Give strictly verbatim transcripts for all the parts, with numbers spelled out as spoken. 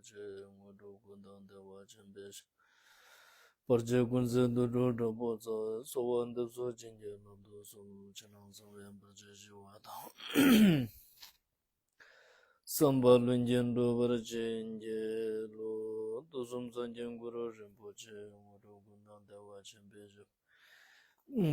ཆེ། དངོས་གྲུབ་ཀུན་བདག་བདེ་བ་ཆེན་པོའི་ཞབས། བར་ཆད་ཀུན་སེལ་དུད་འགྲོ་དྲག་པོ་ཚོགས། གསོལ་བ་འདེབས་སོ་བྱིན་གྱིས་བརླབ་ཏུ་གསོལ། ཕྱི་ནང་གསང་བའི་བར་ཆད་ཞི་བ་དང་། བསམ་པ་ལྷུན་གྱིས་འགྲུབ་པར་བྱིན་གྱིས་རློབས། དུས་གསུམ་སངས་རྒྱས་གུ་རུ་རིན་པོ་ཆེ། དངོས་གྲུབ་ཀུན་བདག་བདེ་བ་ཆེན་པོའི་ཞབས།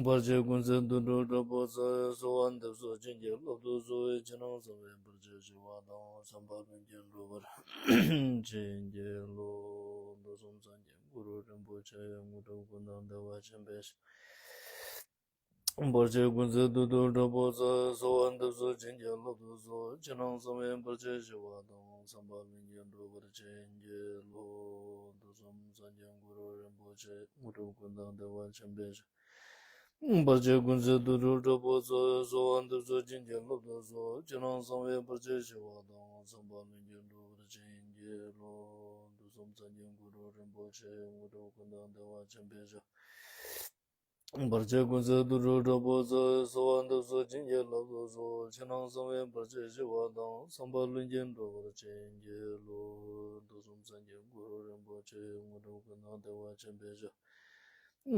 བར་ཆད་ཀུན་སེལ་དུད་འགྲོ་དྲག་པོ་ཚོགས། གསོལ་བ་འདེབས་སོ་བྱིན་གྱིས་བརླབ་ཏུ་གསོལ། ཕྱི་ནང་གསང་བའི་བར་ཆད་ཞི་བ་དང་། བསམ་པ་ལྷུན་གྱིས་འགྲུབ་པར་བྱིན་གྱིས་རློབས། དུས་གསུམ་སངས་རྒྱས་གུ་རུ་རིན་པོ་ཆེ། དངོས་གྲུབ་ཀུན་བདག་བདེ་བ་ཆེན་པོའི་ཞབས། བར་ཆད་ཀུན་སེལ་དུད་འགྲོ་དྲག་པོ་ཚོགས། གསོལ་བ་འདེབས་སོ་བྱིན་གྱིས་བརླབ་ཏུ་གསོལ། ཕྱི་ནང་གསང་བའི་བར་ཆད་ཞི་བ་དང་། བསམ་པ་ལྷུན་གྱིས་འགྲུབ་པར་བྱིན་གྱིས་རློབས། དུས་གསུམ་སངས་རྒྱས་གུ་རུ་རིན་པོ་ཆེ། དངོས་གྲུབ་ཀུན་བདག་བདེ་བ་ཆེན་པོའི་ཞབས། བར་ཆད་ཀུན་སེལ་དུད་འགྲོ་དྲག་པོ་ཚོགས། གསོལ་བ་འདེབས་སོ་བྱིན་གྱིས་བརླབ་ཏུ་གསོལ། ཕྱི་ནང་གསང་བའི་བར་ཆད་ཞི་བ་དང་། བསམ་པ་ལྷུན་གྱིས་འགྲུབ་པར་བྱིན་གྱིས་རློབས། དུས་གསུམ་སངས་རྒྱས་གུ་རུ་རིན་པོ་ཆེ། དངོས་གྲུབ་ཀུན་བདག་བདེ་བ་ཆེན་པོའི་ཞབས། བར་ཆད་ཀུན་སེལ་དུད་འགྲོ་དྲག་པོ་ཚོགས། གསོལ་བ་འདེབས་སོ་བྱིན་གྱིས་བརླབ་ཏུ་གསོལ། ཕྱི་ནང་གསང་བའི་བར་ཆད་ཞི་བ་དང་། བསམ་པ་ལྷུན་གྱིས་འགྲུབ་པར་བྱིན་གྱིས་རློབས། དུས་གསུམ་སངས་རྒྱས་གུ་རུ་རིན་པོ་ཆེ། དངོས་གྲུབ་ཀུན་བདག་བདེ་བ་ཆེན་པོའི་ཞབས།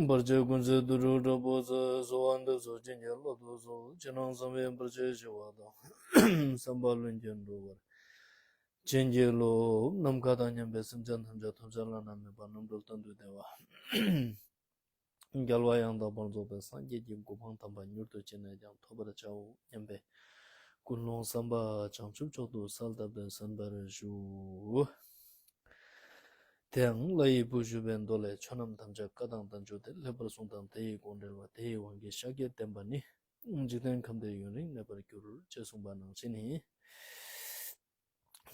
བར་ཆད་ཀུན་སེལ་དུད་འགྲོ་དྲག་པོ་ཚོགས། གསོལ་བ་འདེབས་སོ་བྱིན་གྱིས་བརླབ་ཏུ་གསོལ། ཕྱི་ནང་གསང་བའི་བར་ཆད་ཞི་བ་དང་། བསམ་པ་ལྷུན་གྱིས་འགྲུབ་པར་བྱིན་གྱིས་རློབས། ནམ་མཁའ་དང་མཉམ་པའི་སེམས་ཅན་ཐམས་ཅད་ཐོབ་བྱ་བླ་ན་མེད་པ་རྣམ་གྲོལ་གཏན་དུ་བདེ་བ། རྒྱལ་བ་ཡང་དག་པར་རྫོགས་པའི་སངས་རྒྱས་ཀྱི་གོ་འཕང་དམ་པ་མྱུར་དུ་ཅི་ནས་ཀྱང་ཐོབ་པར་བྱའོ་སྙམ་པའི་ཀུན་སློང་བསམ་པ་བྱང་ཆུབ་མཆོག་ཏུ་གསལ་བཏབ་སྟེ་གསན་པར་ཞུ། དེའང་ལྷ་ཡི་བུ་བཞུགས་པའི་མདོ་ལས། ཆོས་རྣམས་ཐམས་ཅད་བཀའ་དང་བསྟན་བཅོས་ཏེ། ལེགས་པར་གསུངས་དང་དེ་ཡི་དགོངས་འགྲེལ་བ། དེ་ཡི་དབང་གིས་ཤཱཀྱའི་བསྟན་པ་ནི། འཇིག་རྟེན་ཁམས་འདིར་ཡུན་རིང་གནས་པར་འགྱུར། ཅེས་གསུངས་པ་ནང་བཞིན་ནི།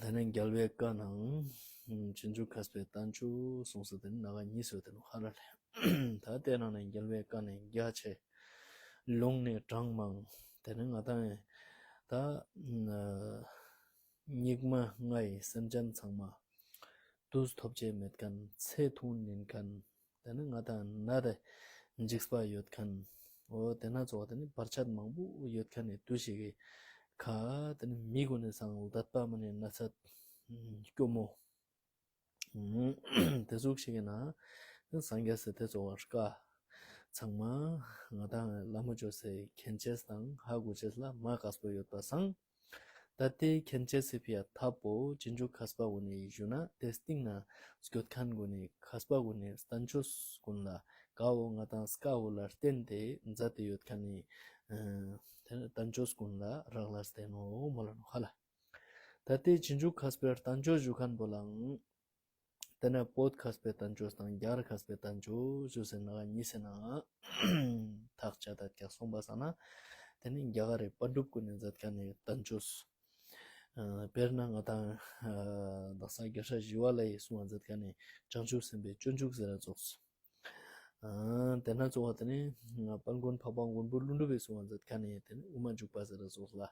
དེ་ནས་རྒྱལ་བའི་བཀའ་ནང་། རྗེས་འཇུག་མཁས་པའི་བསྟན་བཅོས་གསུངས་སོ། དེ་ནས་ནང་གཉིས་སོ། དེ་ནས་ཧ་ལ་ལས། ད་དེ་ནང་ནས་རྒྱལ་བའི་བཀའ་ནི་རྒྱ་ཆེ། ལུང་ནི་གྲངས་མང་། དེ་ནས་ང་དང་ད་སྙིགས་མ་ལྔ་ཡི་སེམས་ཅན་ཚང་མ་དུས་ཐོབ་ཅེས་མེད་མཁན། ཚེ་ཐུང་ཉུང་མཁན། དེ་ནས་ང་དང་ན་དེ་འཇིགས་པ་ཡོད་མཁན། འོ་དེ་ན་ཚོགས་དེ་ནི་བར་ཆད་མང་པོ་ཡོད་མཁན་ནི་དུས་ཤིག་གི་ཁ། དེ་ནི་མི་གུན་ནི་སང་ལྡད་པ་མ་ནི་ན་ཚ་སྐྱོ་མོ། དེ་ཟུག་ཤིག་གི་ན་སངས་རྒྱས་སི་དེ་ཚོགས་བཀའ་ཚང་མ་ང་དང་ལ་མོ་ཅོས་སེ་མཁྱེན་ཅེས་དང་ཧ་གོ་ཅེས་ལ་མ་དཀགས་པོ་ཡོད་པ་སང་། ད་དེ་མཁྱེན་ཅེས་སི་ཕི་ཡ་ཐབས་པོ་རྗེས་འཇུག་མཁས་པ་གུན་ནི་ཞུ་ན། དེ་སྟིང་ན་སྐྱོད་མཁན་གུན་ནི་མཁས་པ་གུན་ནི་བསྟན་བཅོས་གུན་ལ་ག་བོ་ང་དང་སྐ་བོ་ལ་བརྟེན་ཏེ་མཛད་དེ་ཡོད་མཁན་ནི་ཨ་དེ་ནི་བསྟན་བཅོས་གུན་ལ་རག་ལས་ཏེ་ནོག་མོལ་ལ་ནོག་ཧ་ལ། ད་དེ་རྗེས་འཇུག་མཁས་པའི་བསྟན་བཅོས་ཞུ་མཁན་པོ་ལའང་དེ་ནས་བོད་མཁས་པའི་བསྟན་བཅོས་དང་རྒྱ་གར་མཁས་པའི་བསྟན་བཅོས་ཞུ་སེ་ན་གཉིས་སེ་ན་ཐག་བཅད་ད་ཀྱག་སོང་པ་སང་ན། དེ་ནི་རྒྱ་གར་རི་པཎ་གྲུབ་གུན་ནི་མཛད་མཁན་ནི་བསྟན་བཅོས། ཨ་དཔེར་ན་ང་དང་ཨ་དག་ས་རྒྱལ་སྲས་ཞི་བ་ལྷ་ཡི་གསུང་བ་མཛད་མཁན་ནི་བྱང་ཆུབ་སེམས་དཔའི་སྤྱོད་འཇུག་ཟེར་ར་ཙོགས། ཨ་དེ་ན་ཙོགས་དེ་ནི་དཔལ་མགོན་འཕགས་པ་མགོན་པོ་ཀླུ་སྒྲུབ་པའི་གསུང་བ་མཛད་མཁན་ནི་དེ་ནི་དབུ་མ་འཇུག་པ་ཟེར་ར་ཙོགས་ལ།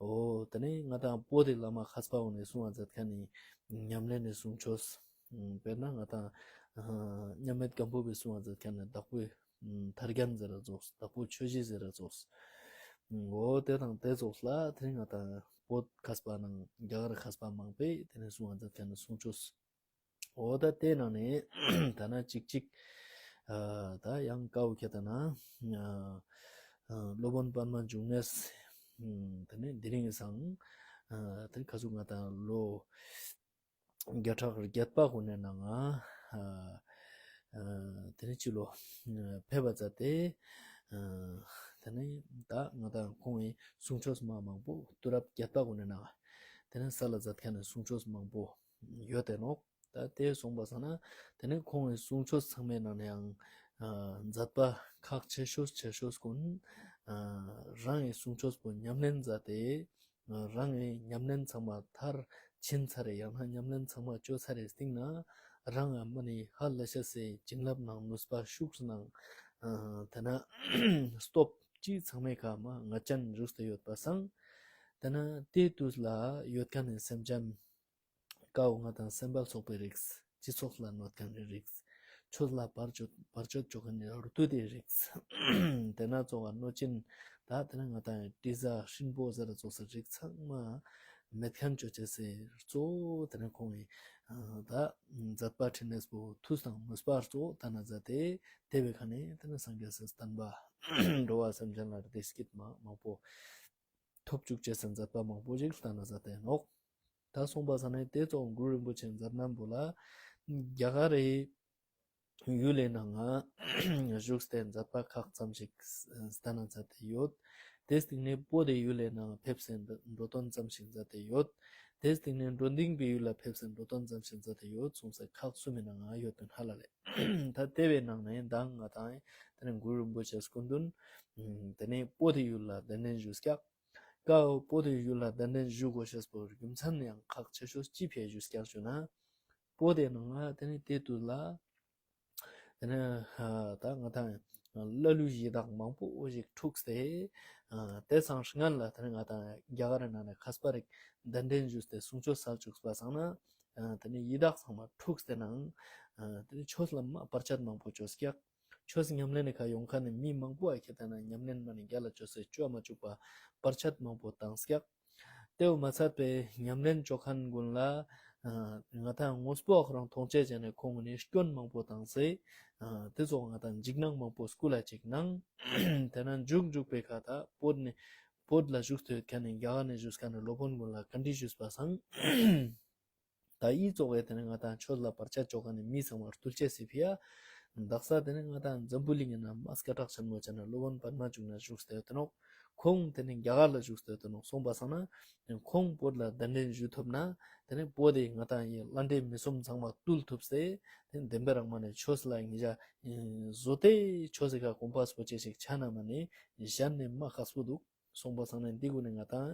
འོ་དེ་ནི་ང་དང་བོད་དི་བླ་མ་མཁས་པ་གུན་ནི་གསུང་བ་མཛད་མཁན་ནི་ཉམས་ལེན་ནི་གསུང་ཆོས། དཔེར་ན་ང་དང་ཨ་མཉམ་མེད་སྒམ་པོ་པའི་གསུང་བ་མཛད་མཁན་ནི་དྭགས་པོའི་ཐར་རྒྱན་ཟེར་ར་ཙོགས། དྭགས་པོ་ཆོས་གཞི་ཟེར་ར་ཙོགས། འོ་དེ་དང་དེ་ཙོགས་ལ་དེ་ནི་ང་དང་བོད་མཁས་པ་ནང་རྒྱ་གར་མཁས་པ་མང་པོས་དེ་ནི་གསུང་བ་མཛད་མཁན་ནི་གསུང་ཆོས། འོ་ད་དེ་ནང་ནས་ད་ན་གཅིག་གཅིག་ཨ་ད་ཡང་ཀའོ་ཁྱེད་ད་ན་ཨ་ཨ་སློབ་དཔོན་པདྨ་འབྱུང་གནས་དེ་ནས་དེ་རིང་སང་ཨ་དེ་ཁ་ཟུག་ང་དང་ལོ་བརྒྱ་ཕྲག་བརྒྱད་པ་གུན་ནི་ནང་ང་ཨ་ཨ་དེ་ནི་ཕྱི་ལོ་ཕེབས་པ་མཛད་དེ། ཨ་དེ་ནི་ད་ང་དང་ཁོང་གི་གསུང་ཆོས་མ་མང་པོ་དུས་རབས་བརྒྱད་པ་གུན་ནི་ནང་ང་དེ་ནི་ས་ལ་མཛད་མཁན་ནི་གསུང་ཆོས་མང་པོ་ཡོད་དེ་ནོག། ད་དེ་སོང་པ་སང་ན་དེ་ནི་ཁོང་གི་གསུང་ཆོས་ཚང་མའི་ནང་ནས་ཡང་ཨ་མཛད་པ་ཁག་ཆེ་ཤོས་ཆེ་ཤོས་གུན་ཨ་རང་གི་གསུང་ཆོས་པོ་ཉམས་ལེན་མཛད་དེ། རང་གི་ཉམས་ལེན་ཚང་མ་མཐར་ཕྱིན་ཚར་རེ་ཡང་ན་ཉམས་ལེན་ཚང་མ་ཅོ་ཚར་རེ་སྟིང་ན་རང་ང་མ་ནི་ཧ་ལས་ཤེས་སི་བྱིན་རླབས་ནང་ནུས་པ་ཤུགས་ནང་ཨ་དེ་ན་སྟོབས་ཅི་ཚང་མའི་ཁ་མ་ང་ཅན་རུས་ཏེ་ཡོད་པ་སང་། དེ་ན་དེ་དུས་ལ་ཡོད་མཁན་ནི་སེམས་ཅན་ཀའོ་ང་དང་སེམས་པ་ཚོགས་པའི་རིགས། སྤྱི་ཚོགས་ལ་གནོད་མཁན་ནི་རིགས། ཆོས་ལ་བར་ཆད་བར་ཆད་ཅོ་མཁན་ནི་བདུད་དི་རིགས། དེ་ན་ཚོགས་པ་གནོད་སྦྱིན། ད་དེ་ན་ང་དང་དྲི་ཟ་སྲིན་པོ་ཟེར་ར་ཚོགས་སི་རིགས་ཚང་མ་ མེད་ཁན་ཅོ་ཅེས་སི་གཙོ་བོ་ཏེ་ནེ་ཁོང་གི་ད་མཛད་པ་ཕྲིན་ལས་པོ་ཐུགས་དང་ནུས་པ་གཙོ་བོ་ལྟ་ན་མཛད་དེ་ཏེ་བའི་ཁ་ནེ་ཏེ་ནེ་སངས་རྒྱས་སི་བསྟན་པ་འགྲོ་བ་སེམས་ཅན་ལ་བདེ་སྐྱིད་མ་མང་པོ་ཐོབ་བཅུག་ཅེས་སི་མཛད་པ་མང་པོ་ཞིག་ལྟ་ན་མཛད་དེ་ནོག། ད་སོང་པ་ས་ནེ་ཏེ་ཙོགས་གུ་རུ་རིན་པོ་ཆེ་མཛད་རྣམ་པོ་ལ་རྒྱ་གར་རི་ཡུལ་ལི་ནང་ང་བཞུགས་ཏེ་མཛད་པ་ཁག་ཙམ་ཞིག་ལྟ་ན་མཛད་དེ་ཡོད། ཏེའི་སྟིང་ནེ་བོད་དི་ཡུལ་ལི་ནང་ཕེབས་སེ་འགྲོ་དོན་ཙམ་ཞིག་མཛད་དེ་ཡོད། ཏེའི་སྟིང་ནེ་འགྲོ་ལྡིང་པའི་ཡུལ་ལ་ཕེབས་སེ་འགྲོ་དོན་ཙམ་ཞིག་མཛད་དེ་ཡོད་གསུངས་སེ་ཁག་གསུམ་མི་ནང་ང་ཡོད་དོན་ཧ་ལ་ལེ། ད་ཏེ་བའི་ནང་ནེ་མདང་ང་དང་ཏེ་ནེ་གུ་རུ་རིན་པོ་ཆེ་སྐུ་མདུན་ཏེ་ནེ་བོད་དི་ཡུལ་ལ་གདན་འདྲེན་ཞུས་ཀྱག། ཀ་བོ་བོད་དི་ཡུལ་ལ་གདན་འདྲེན་ཞུ་དགོས་ཤེས་པོ་རྒྱུ་མཚན་ཡང་ཁག་ཆེ་ཤོས་ཅི་ཕི་ཞུས་ཀྱག་ཞུ་ན། བོད་དི་ནང་ང་ཏེ་ནེ་ཏེ་དུས་ལ་ཏེ་ནེ་ད་ང་དང་ཀླ་ཀློའི་ཡི་དྭགས་མང་པོ་ཞིག་འཁྲུགས་ཏེ་ཏེ་སང་སྔན་ལ་ཏེ་ནེ་ང་དང་རྒྱ་གར་རི་ནང་ནེ་མཁས་པ་རིགས་གདན་འདྲེན་ཞུས་ཏེ་གསུང་ཆོས་སལ་བཅུག་པ་སང་ན་ཏེ་ནེ་ཡི་དྭགས་ཚང་མ་འཁྲུགས་ཏེ་ནང་ཏེ་ནེ་ཆོས་ལ་མ་བར་ཆད་མང་པོ་བཅོས་ཀྱག། ཆོས་ཉམས་ལེན་ནི་ཁ་ཡོང་ཁན་ནི་མི་མང་པོ་ཨ་ཁེ་ཏེ་ན་ཉམས་ལེན་མ་ནེ་རྒྱལ་ལ་བཅོས་སེ་བཅོ་མ་བཅུག་པ་བར་ཆད་མང་པོ་བཏང་ཀྱག། ཏེ་བོ་མ་ཚད་པའི་ཉམས་ལེན་བཅོ་ཁན་གུན་ལ་ང་དང་དངོས་པོ་ཁོ་རང་མཐོང་ཆེས་ཅན་ནི་ཁོང་གུན་ནི་སྐྱོན་མང་པོ་བཏང་སེ་ཏེ་ཙོགས་ང་དང་འཇིགས་སྣང་མང་པོ་སྐུལ་ལ་ཅིག་ནང་ཏེ་ན་མཇུག་མཇུག་པའི་ཁ་ད་བོད་ནེ་བོད་ལ་བཞུགས་ཏེ་ཡོད་ཁན་ནི་རྒྱ་གར་ནེ་བཞུགས་ཁན་ནི་སློབ་དཔོན་གུན་ལ་བཀའ་འདྲི་ཞུས་པ་སང་། ད་འི་ཙོགས་སི་ཏེ་ནེ་ང་དང་ཆོས་ལ་བར་ཆད་བཅོ་ཁན་ནི་མི་ཚང་མ་ར་བཏུལ་ཅེས་སི་ཕི་ཡ། དག་ས་ཏེ་ནེ་ང་དང་འཛམ་བུ་གླིང་ངི་ནང་མ་སྐད་གྲགས་ཆེན་མོ་ཅན་ནི་སློབ་དཔོན་པདྨ་འབྱུང་གནས་བཞུགས་ཏེ་ཡོད་དེ་ནོག། ཁོང་ཏེ་ནེ་རྒྱ་གར་ལ་བཞུགས་ཏེ་ཡོད་དེ་ནོག། སོང་པ་སང་ན་ཁོང་བོད་ལ་གདན་འདྲེན་ཞུ་ཐུབ་ན་ཏེ་ནེ་བོད་དི་ང་དང་འི་ལྷ་འདྲེ་མི་གསུམ་ཚང་མ་བཏུལ་ཐུབ་སེ་ཏེ་བདེན་པའི་རང་མ་ནེ་ཆོས་ལ་ཉེ་ཞ་བཟོ་སྟེ་ཆོས་སི་ཁ་གོམ་པ་སྤོ་ཅེས་ཤིག་ཆ་ན་མ་ནེ་གཞན་ནེ་མ་ཁག་པོ་འདུག། སོང་པ་སང་ན་འི་གུན་ནི་ང་དང་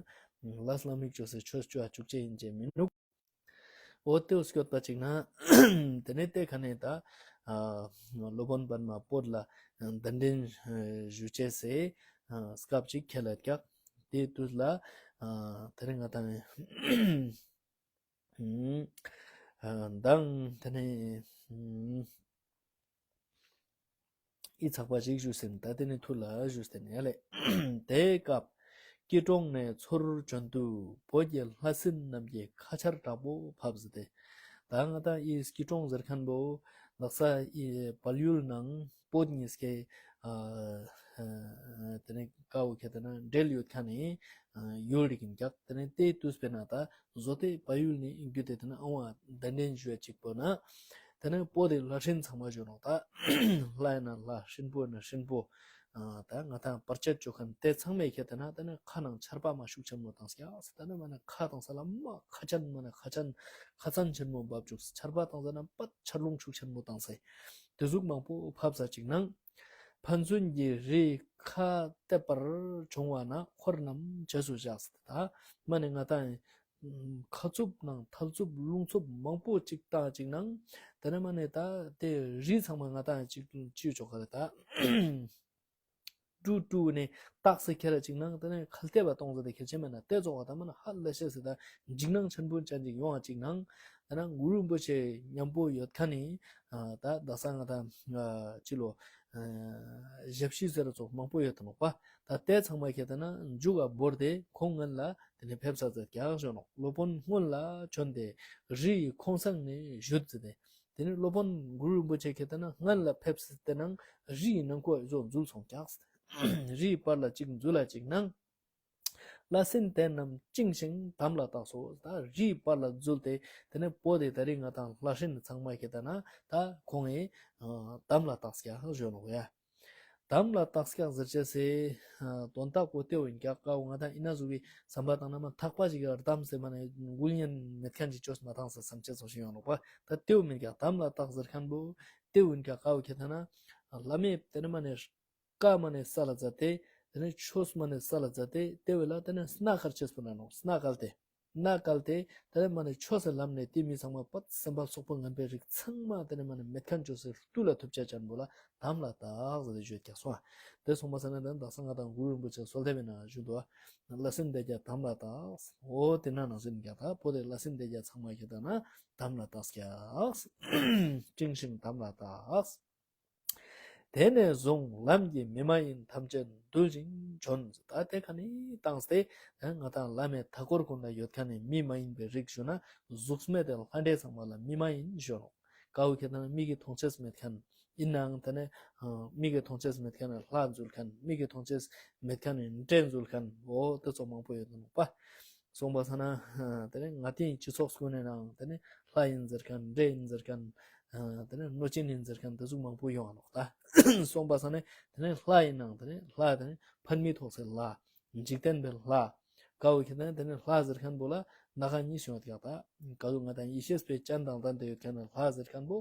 ལས་སླ་མོ་བཅོས་སེ་ཆོས་བཅོ་བཅུག་ཅེས་ཨིན་ཅེས་མི་ནུག། འོ་ཏེ་བོ་སྐྱོད་པ་ཅིག་ན་ཏེ་ནེ་ཏེ་ཁ་ནེ་ད་སློབ་དཔོན་པདྨ་བོད་ལ་གདན་འདྲེན་ཞུ་ཅེས་སི་སྐབས་ཅིག་ཁེལ་ལ་ཀྱག། ཏེ་དུས་ལ་ཏེ་ནེ་ང་དང་མདང་ཏེ་ནེ་འི་ཚགས་པ་ཞིག་ཞུས་ཟིན། ད་ཏེ་ནེ་ཐུར་ལ་ཞུས་ཏེ་ནེ་ཡ་ལེ། ཏེའི་སྐབས་སྐྱིད་གྲོང་ནེ་ཚུར་བྱོན་དུས་བོད་ཀྱི་ལྷ་སྲིན་རྣམས་ཀྱི་ཁ་ཆར་དྲག་པོ་ཕབ་ཟེར་ཏེ། ད་ང་དང་འི་སྐྱིད་གྲོང་ཟེར་ཁན་བོ་དག་ས་འི་བལ་ཡུལ་ནང་བོད་ཉིས་ཀའི་ཏེ་ནེ་ཀ་བོ་ཁེ་ཏེ་ན་འབྲེལ་ཡོད་ཁན་ནི་ཡུལ་རིག་ཨིན་ཀྱག། ཏེ་ནེ་ཏེ་དུས་པེ་ན་ད་བཟོ་སྟེ་བལ་ཡུལ་ནེ་རྒྱུད་དེ་ཏེ་ནེ་ཨ་བོ་གདན་འདྲེན་ཞུ་ཡ་ཅིག་པོ་ན་ཏེ་ནེ་བོད་དི་ལྷ་སྲིན་ཚང་མ་ཞུ་ནོག། ད་ལྷ་ཨིན་ན་ལྷ་སྲིན་པོ་ཨིན་ན་སྲིན་པོ་ད་ང་དང་བར་ཆད་བཅོ་ཁན་ཏེ་ཚང་མའི་ཁེ་ཏེ་ན་ཏེ་ནེ་ཁ་ནང་ཆར་པ་མ་ཤུགས་ཆེན་མོ་བཏང་ཀྱག། ཏེ་ནེ་མ་ནེ་ཁ་བཏང་ས་ལ་མ་ཁ་ཆེན་མ་ནེ་ཁ་ཆེན་ཁ་ཚན་ཆེན་མོ་བབ་བཅུག། ཆར་པ་བཏང་ས་ན་པད་ཆར་རླུང་ཤུགས་ཆེན་མོ་བཏང་ས་ཏེ་ཟུག་མང་པོ་ཕབ་ས་ཅིག་ནང་ཕན་ཚུན་གྱི་རིའི་ཁ་གཏད་པར་བྱུང་བ་ན་འཁོར་རྣམས་བྱེས་སུ་བཞག་ཟེར་ཏེ་ད་མ་ནེ་ང་དང་ཁ་རྩུབ་ནང་ཐལ་རྩུབ་རླུང་རྩུབ་མང་པོ་ཅིག་བཏང་ཅིག་ནང་ཏེ་ནེ་མ་ནེ་ད་ཏེ་རི་ཚང་མ་ང་དང་ཅིག་ཅིག་ཅོག་ག་ལ་ད་ཀྲུ་ཀྲུ་ནེ་ཏགས་སེ་ཁྱེར་ཅིག་ནང་ཏེ་ནེ་ཁ་གཏད་པ་གཏོང་ཟེར་ཏེ་ཁྱེར་ཅེས་མེད་ན་ཏེ་ཙོགས་པ་ད་མ་ནེ་ཧ་ལས་ཤེས་སེ་ད་འཇིགས་སྣང་ཆེན་པོ་ཅན་ཅིག་ཡོང་བ་ཅིག་ནང་ཏེ་ནེ་གུ་རུ་རིན་པོ་ཆེ་མཉམ་པོ་ཡོད་ཁན་ནི་ད་དག་ས་ང་དང་ཅི་ལོ་ཞབས་ཕྱི་ཟེར་ཙོགས་མང་པོ་ཡོད་དེ་ནོག་པ། ད་ཏེ་ཚང་མ་ཁེ་ཏེ་ན་མཇུག་ག་བོར་ཏེ་ཁོང་སྔོན་ལ་ཏེ་ནེ་ཕེབས་ས་ཟེར་ཀྱག་ཞུ་ནོག། སློབ་དཔོན་སྔོན་ལ་བྱོན་ཏེ་རི་ཡི་ཁོང་སེང་ནེ་བཞུད་ཟེར་ཏེ། ཏེ་ནེ་སློབ་དཔོན་གུ་རུ་རིན་པོ་ཆེ་ཁེ་ཏེ་ན་སྔོན་ལ་ཕེབས་ཏེ་ནང་རི་ཡི་ནང་ཁོ་ཨི་ཟོ་འཛུལ་སོང་ཀྱག། རི་ཡི་བར་ལ་ཅིག་འཛུལ་ལ་ཅིག་ནང་ལྷ་སྲིན་དེ་རྣམས་བཅིངས་ཤིང་དམ་ལ་བཏགས་སོ། ད་རི་ཡི་བར་ལ་འཛུལ་ཏེ་ཏེ་ནེ་བོད་དི་ད་རིང་ང་དང་ལྷ་སྲིན་ཚང་མ་ཁེ་ཏེ་ན་ད་ཁོང་ངི་དམ་ལ་བཏགས་ཀྱག་ཞུ་ནོག་ཡ། དམ་ལ་བཏགས་ཀྱག་ཟེར་ཅེས་སི་དོན་དག་པོ་ཏེ་བོ་ཨིན་ཀྱག། ཀ་བོ་ང་དང་ཨི་ན་ཟུག་གི་བསམ་པ་བཏང་ན་མ་ཐག་པ་ཞིག་ག་རྡམས་སེ་མ་ནེ་འགུལ་ཉན་མེད་ཁན་ཅིག་བཅོས་མ་བཏང་ས་བསམ་ཅེས་ཙོགས་ཤིག་ཡོང་ནོག་པ། ད་ཏེ་བོ་མེན་ཀྱག། དམ་ལ་བཏགས་ཟེར་ཁན་བོ་ཏེ་བོ་ཨིན་ཀྱག། ཀ་བོ་ཁེ་ཏེ་ན་བླ་མེད་ཏེ་ནེ་མ་ནེ་བཀའ་མ་ནེ་སལ་ལ་མཛད་དེ་ཏེ་ནེ་ཆོས་མ་ནེ་སལ་ལ་མཛད་དེ་ཏེ་བོ་ལ་ཏེ་ནེ་གནག་སྐལ་ཅེས་པོ་ན་ནོག། གནག་སྐལ་ཏེ་གནག་སྐལ་ཏེ་ཏེ་ནེ་མ་ནེ་ཆོས་སི་ལམ་ནེ་ཏེ་མི་ཚང་མ་པད་སེམས་པ་སོག་པོ་ངན་པའི་རིགས་ཚང་མ་ཏེ་ནེ་མ་ནེ་མེད་ཁན་བཅོས་སེ་བཏུལ་ལ་ཐུབ་ཅེས་ཅན་བོ་ལ་དམ་ལ་བཏགས་ཟེར་ཏེ་བརྗོད་ཀྱག་སོང་། ཏེ་སོང་པ་སང་ན་ད་དག་ས་ང་དང་གུ་རུ་རིན་པོ་ཆེ་གསོལ་འདེབས་ནང་ཞུ་འདུག། ལྷ་སྲིན་སྡེ་བརྒྱད་དམ་ལ་བཏགས། འོ་ཏེ་ན་ནང་བཞིན་ཀྱག། ད་བོད་དི་ལྷ་སྲིན་སྡེ་བརྒྱད་ཚང་མ་ཁེ་ཏེ་ན་དམ་ལ་བཏགས་ཀྱག། བཅིངས་ཤིང་དམ་ལ་བཏགས། དེ་ནས་བཟུང་ལམ་གྱི་མི་མ་ཡིན་ཐམས་ཅད་འདུལ་ཞིང་བྱོན། ད་དེ་ཁ་ནས་བཏང་སྟེ་ང་དང་བླ་མའི་མཐའ་འཁོར་ཀུན་ལ་ཡོད་མཁན་ནི་མི་མ་ཡིན་པའི་རིགས་ཞུ་ན་གཟུགས་མེད་དེ་ལྷ་འདྲེ་ཚང་མ་ལ་མི་མ་ཡིན་ཞུ་ནོག། ཀ་བོ་ཁྱེད་དང་མིག་གིས་མཐོང་ཅེས་མེད་མཁན་ཨིན་ནའང་དེ་ནས་མིག་གིས་མཐོང་ཅེས་མེད་མཁན་ལྷ་འཛུལ་མཁན། མིག་གིས་མཐོང་ཅེས་མེད་མཁན་འདྲེ་འཛུལ་མཁན། འོ་དེ་ཙོགས་མང་པོ་ཡོད་ནོག་པ། སོང་པ་སང་ན་དེ་ནས་ང་ཏིའི་སྤྱི་ཚོགས་ཀུན་ནས་ནའང་དེ་ནས་ལྷ་ཡིན་ཟེར་མཁན། འདྲེ་ཡིན་ཟེར་མཁན། དེ་ནས་གནོད་སྦྱིན་ཡིན་ཟེར་མཁན་དེ་ཟུག་མང་པོ་ཡོང་ང་ནོག། ད་སོང་པ་སང་ན་དེ་ནས་ལྷ་ཡིན་ནའང་དེ་ནས་ལྷ་དེ་ནས་ཕན་མི་ཐོགས་སའི་ལྷ། འཇིག་རྟེན་པའི་ལྷ། ཀ་བོ་ཁྱེད་དང་དེ་ནས་ལྷ་ཟེར་མཁན་པོ་ལ་ན་ཁ་གཉིས་ཡོང་ཡོད་ཀྱག། ད་ཀ་བོ་ང་དང་ཡེ་ཤེས་པའི་སྤྱན་དང་ལྡན་ཏེ་ཡོད་མཁན་ནི་ལྷ་ཟེར་མཁན་པོ་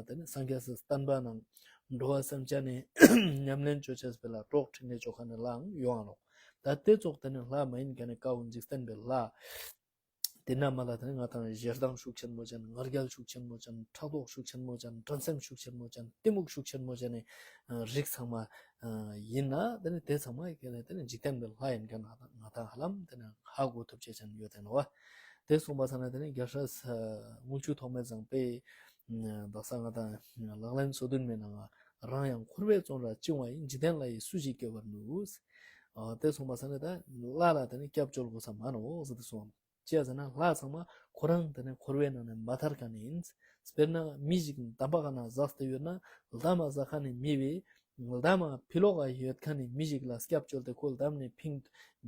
དེ་ནས་སངས་རྒྱས་སི་བསྟན་པ་ནང་འགྲོ་བ་སེམས་ཅན་ནི་ཉམས་ལེན་ཅོ་ཅེས་པོ་ལ་གྲོགས་འཕྲིན་ལས་ཅོ་མཁན་ནི་ལྷའང་ཡོང་ང་ནོག། ད་དེ་ཙོགས་དེ་ནས་ལྷ་མ་ཡིན་མཁན་ནི་ཀ་བོ་འཇིག་རྟེན་པའི་ལྷ། དེ་ན་མ་ལ་དེ་ནས་ང་དང་ཞེ་སྡང་ཤུགས་ཆེན་མོ་ཅན། ང་རྒྱལ་ཤུགས་ཆེན་མོ་ཅན། ཕྲག་དོག་ཤུགས་ཆེན་མོ་ཅན། འགྲན་སེམས་ཤུགས་ཆེན་མོ་ཅན། གཏི་མུག་ཤུགས་ཆེན་མོ་ཅན་ནི་རིགས་ཚང་མ་ཡིན་ན་དེ་ནས་དེ་ཚང་མ་ཡི་གེ་ནས་དེ་ནས་འཇིག་རྟེན་པའི་ལྷ་ཡིན་མཁན་ང་དང་ཧ་ལམ་དེ་ནས་ཧ་གོ་ཐུབ་ཅེས་ཅན་ཡོད་དེ་ནོག་པ། དེ་སོང་པ་སང་ན་དེ་ནས་རྒྱལ་སྲས་དངུལ་ཆུ་ཐོགས་མེད་བཟང་པོས་དག་ས་ང་དང་ལག་ལེན་སོ་བདུན་མའི་ནང་རང་ཡང་འཁོར་བའི་བཙོན་རར་བཅིངས་པ་ཡི། འཇིག་རྟེན་ལྷ་ཡིས་སུ་ཞིག་སྐྱོབ་པར་ནུས། དེ་སོང་པ་སང་ན་ད་ལྷ་ལ་དེ་ནས་སྐྱབས་བཅོལ་དགོས་ས་མ་ནོག་ཟེར་ཏེ་སོང་། ཅི་ཡ་ཟེར་ན་ལྷ་ཚང་མ་ཁོ་རང་དེ་ནས་འཁོར་བའི་ནང་ནས་མ་ཐར་མཁན་ཡིན། དཔེར་ན་མི་ཞིག་འདམ་བག་ནང་ཟགས་ཏེ་ཡོད་ན་འདམ་བག་ཟག་མཁན་ནི་མི་བོས་འདམ་བག་ཕི་ལོག་ག་ཡོད་མཁན་ནི་མི་ཞིག་ལ་སྐྱབས་བཅོལ་ཏེ་ཁོ་འདམ་ནས་ཕིང་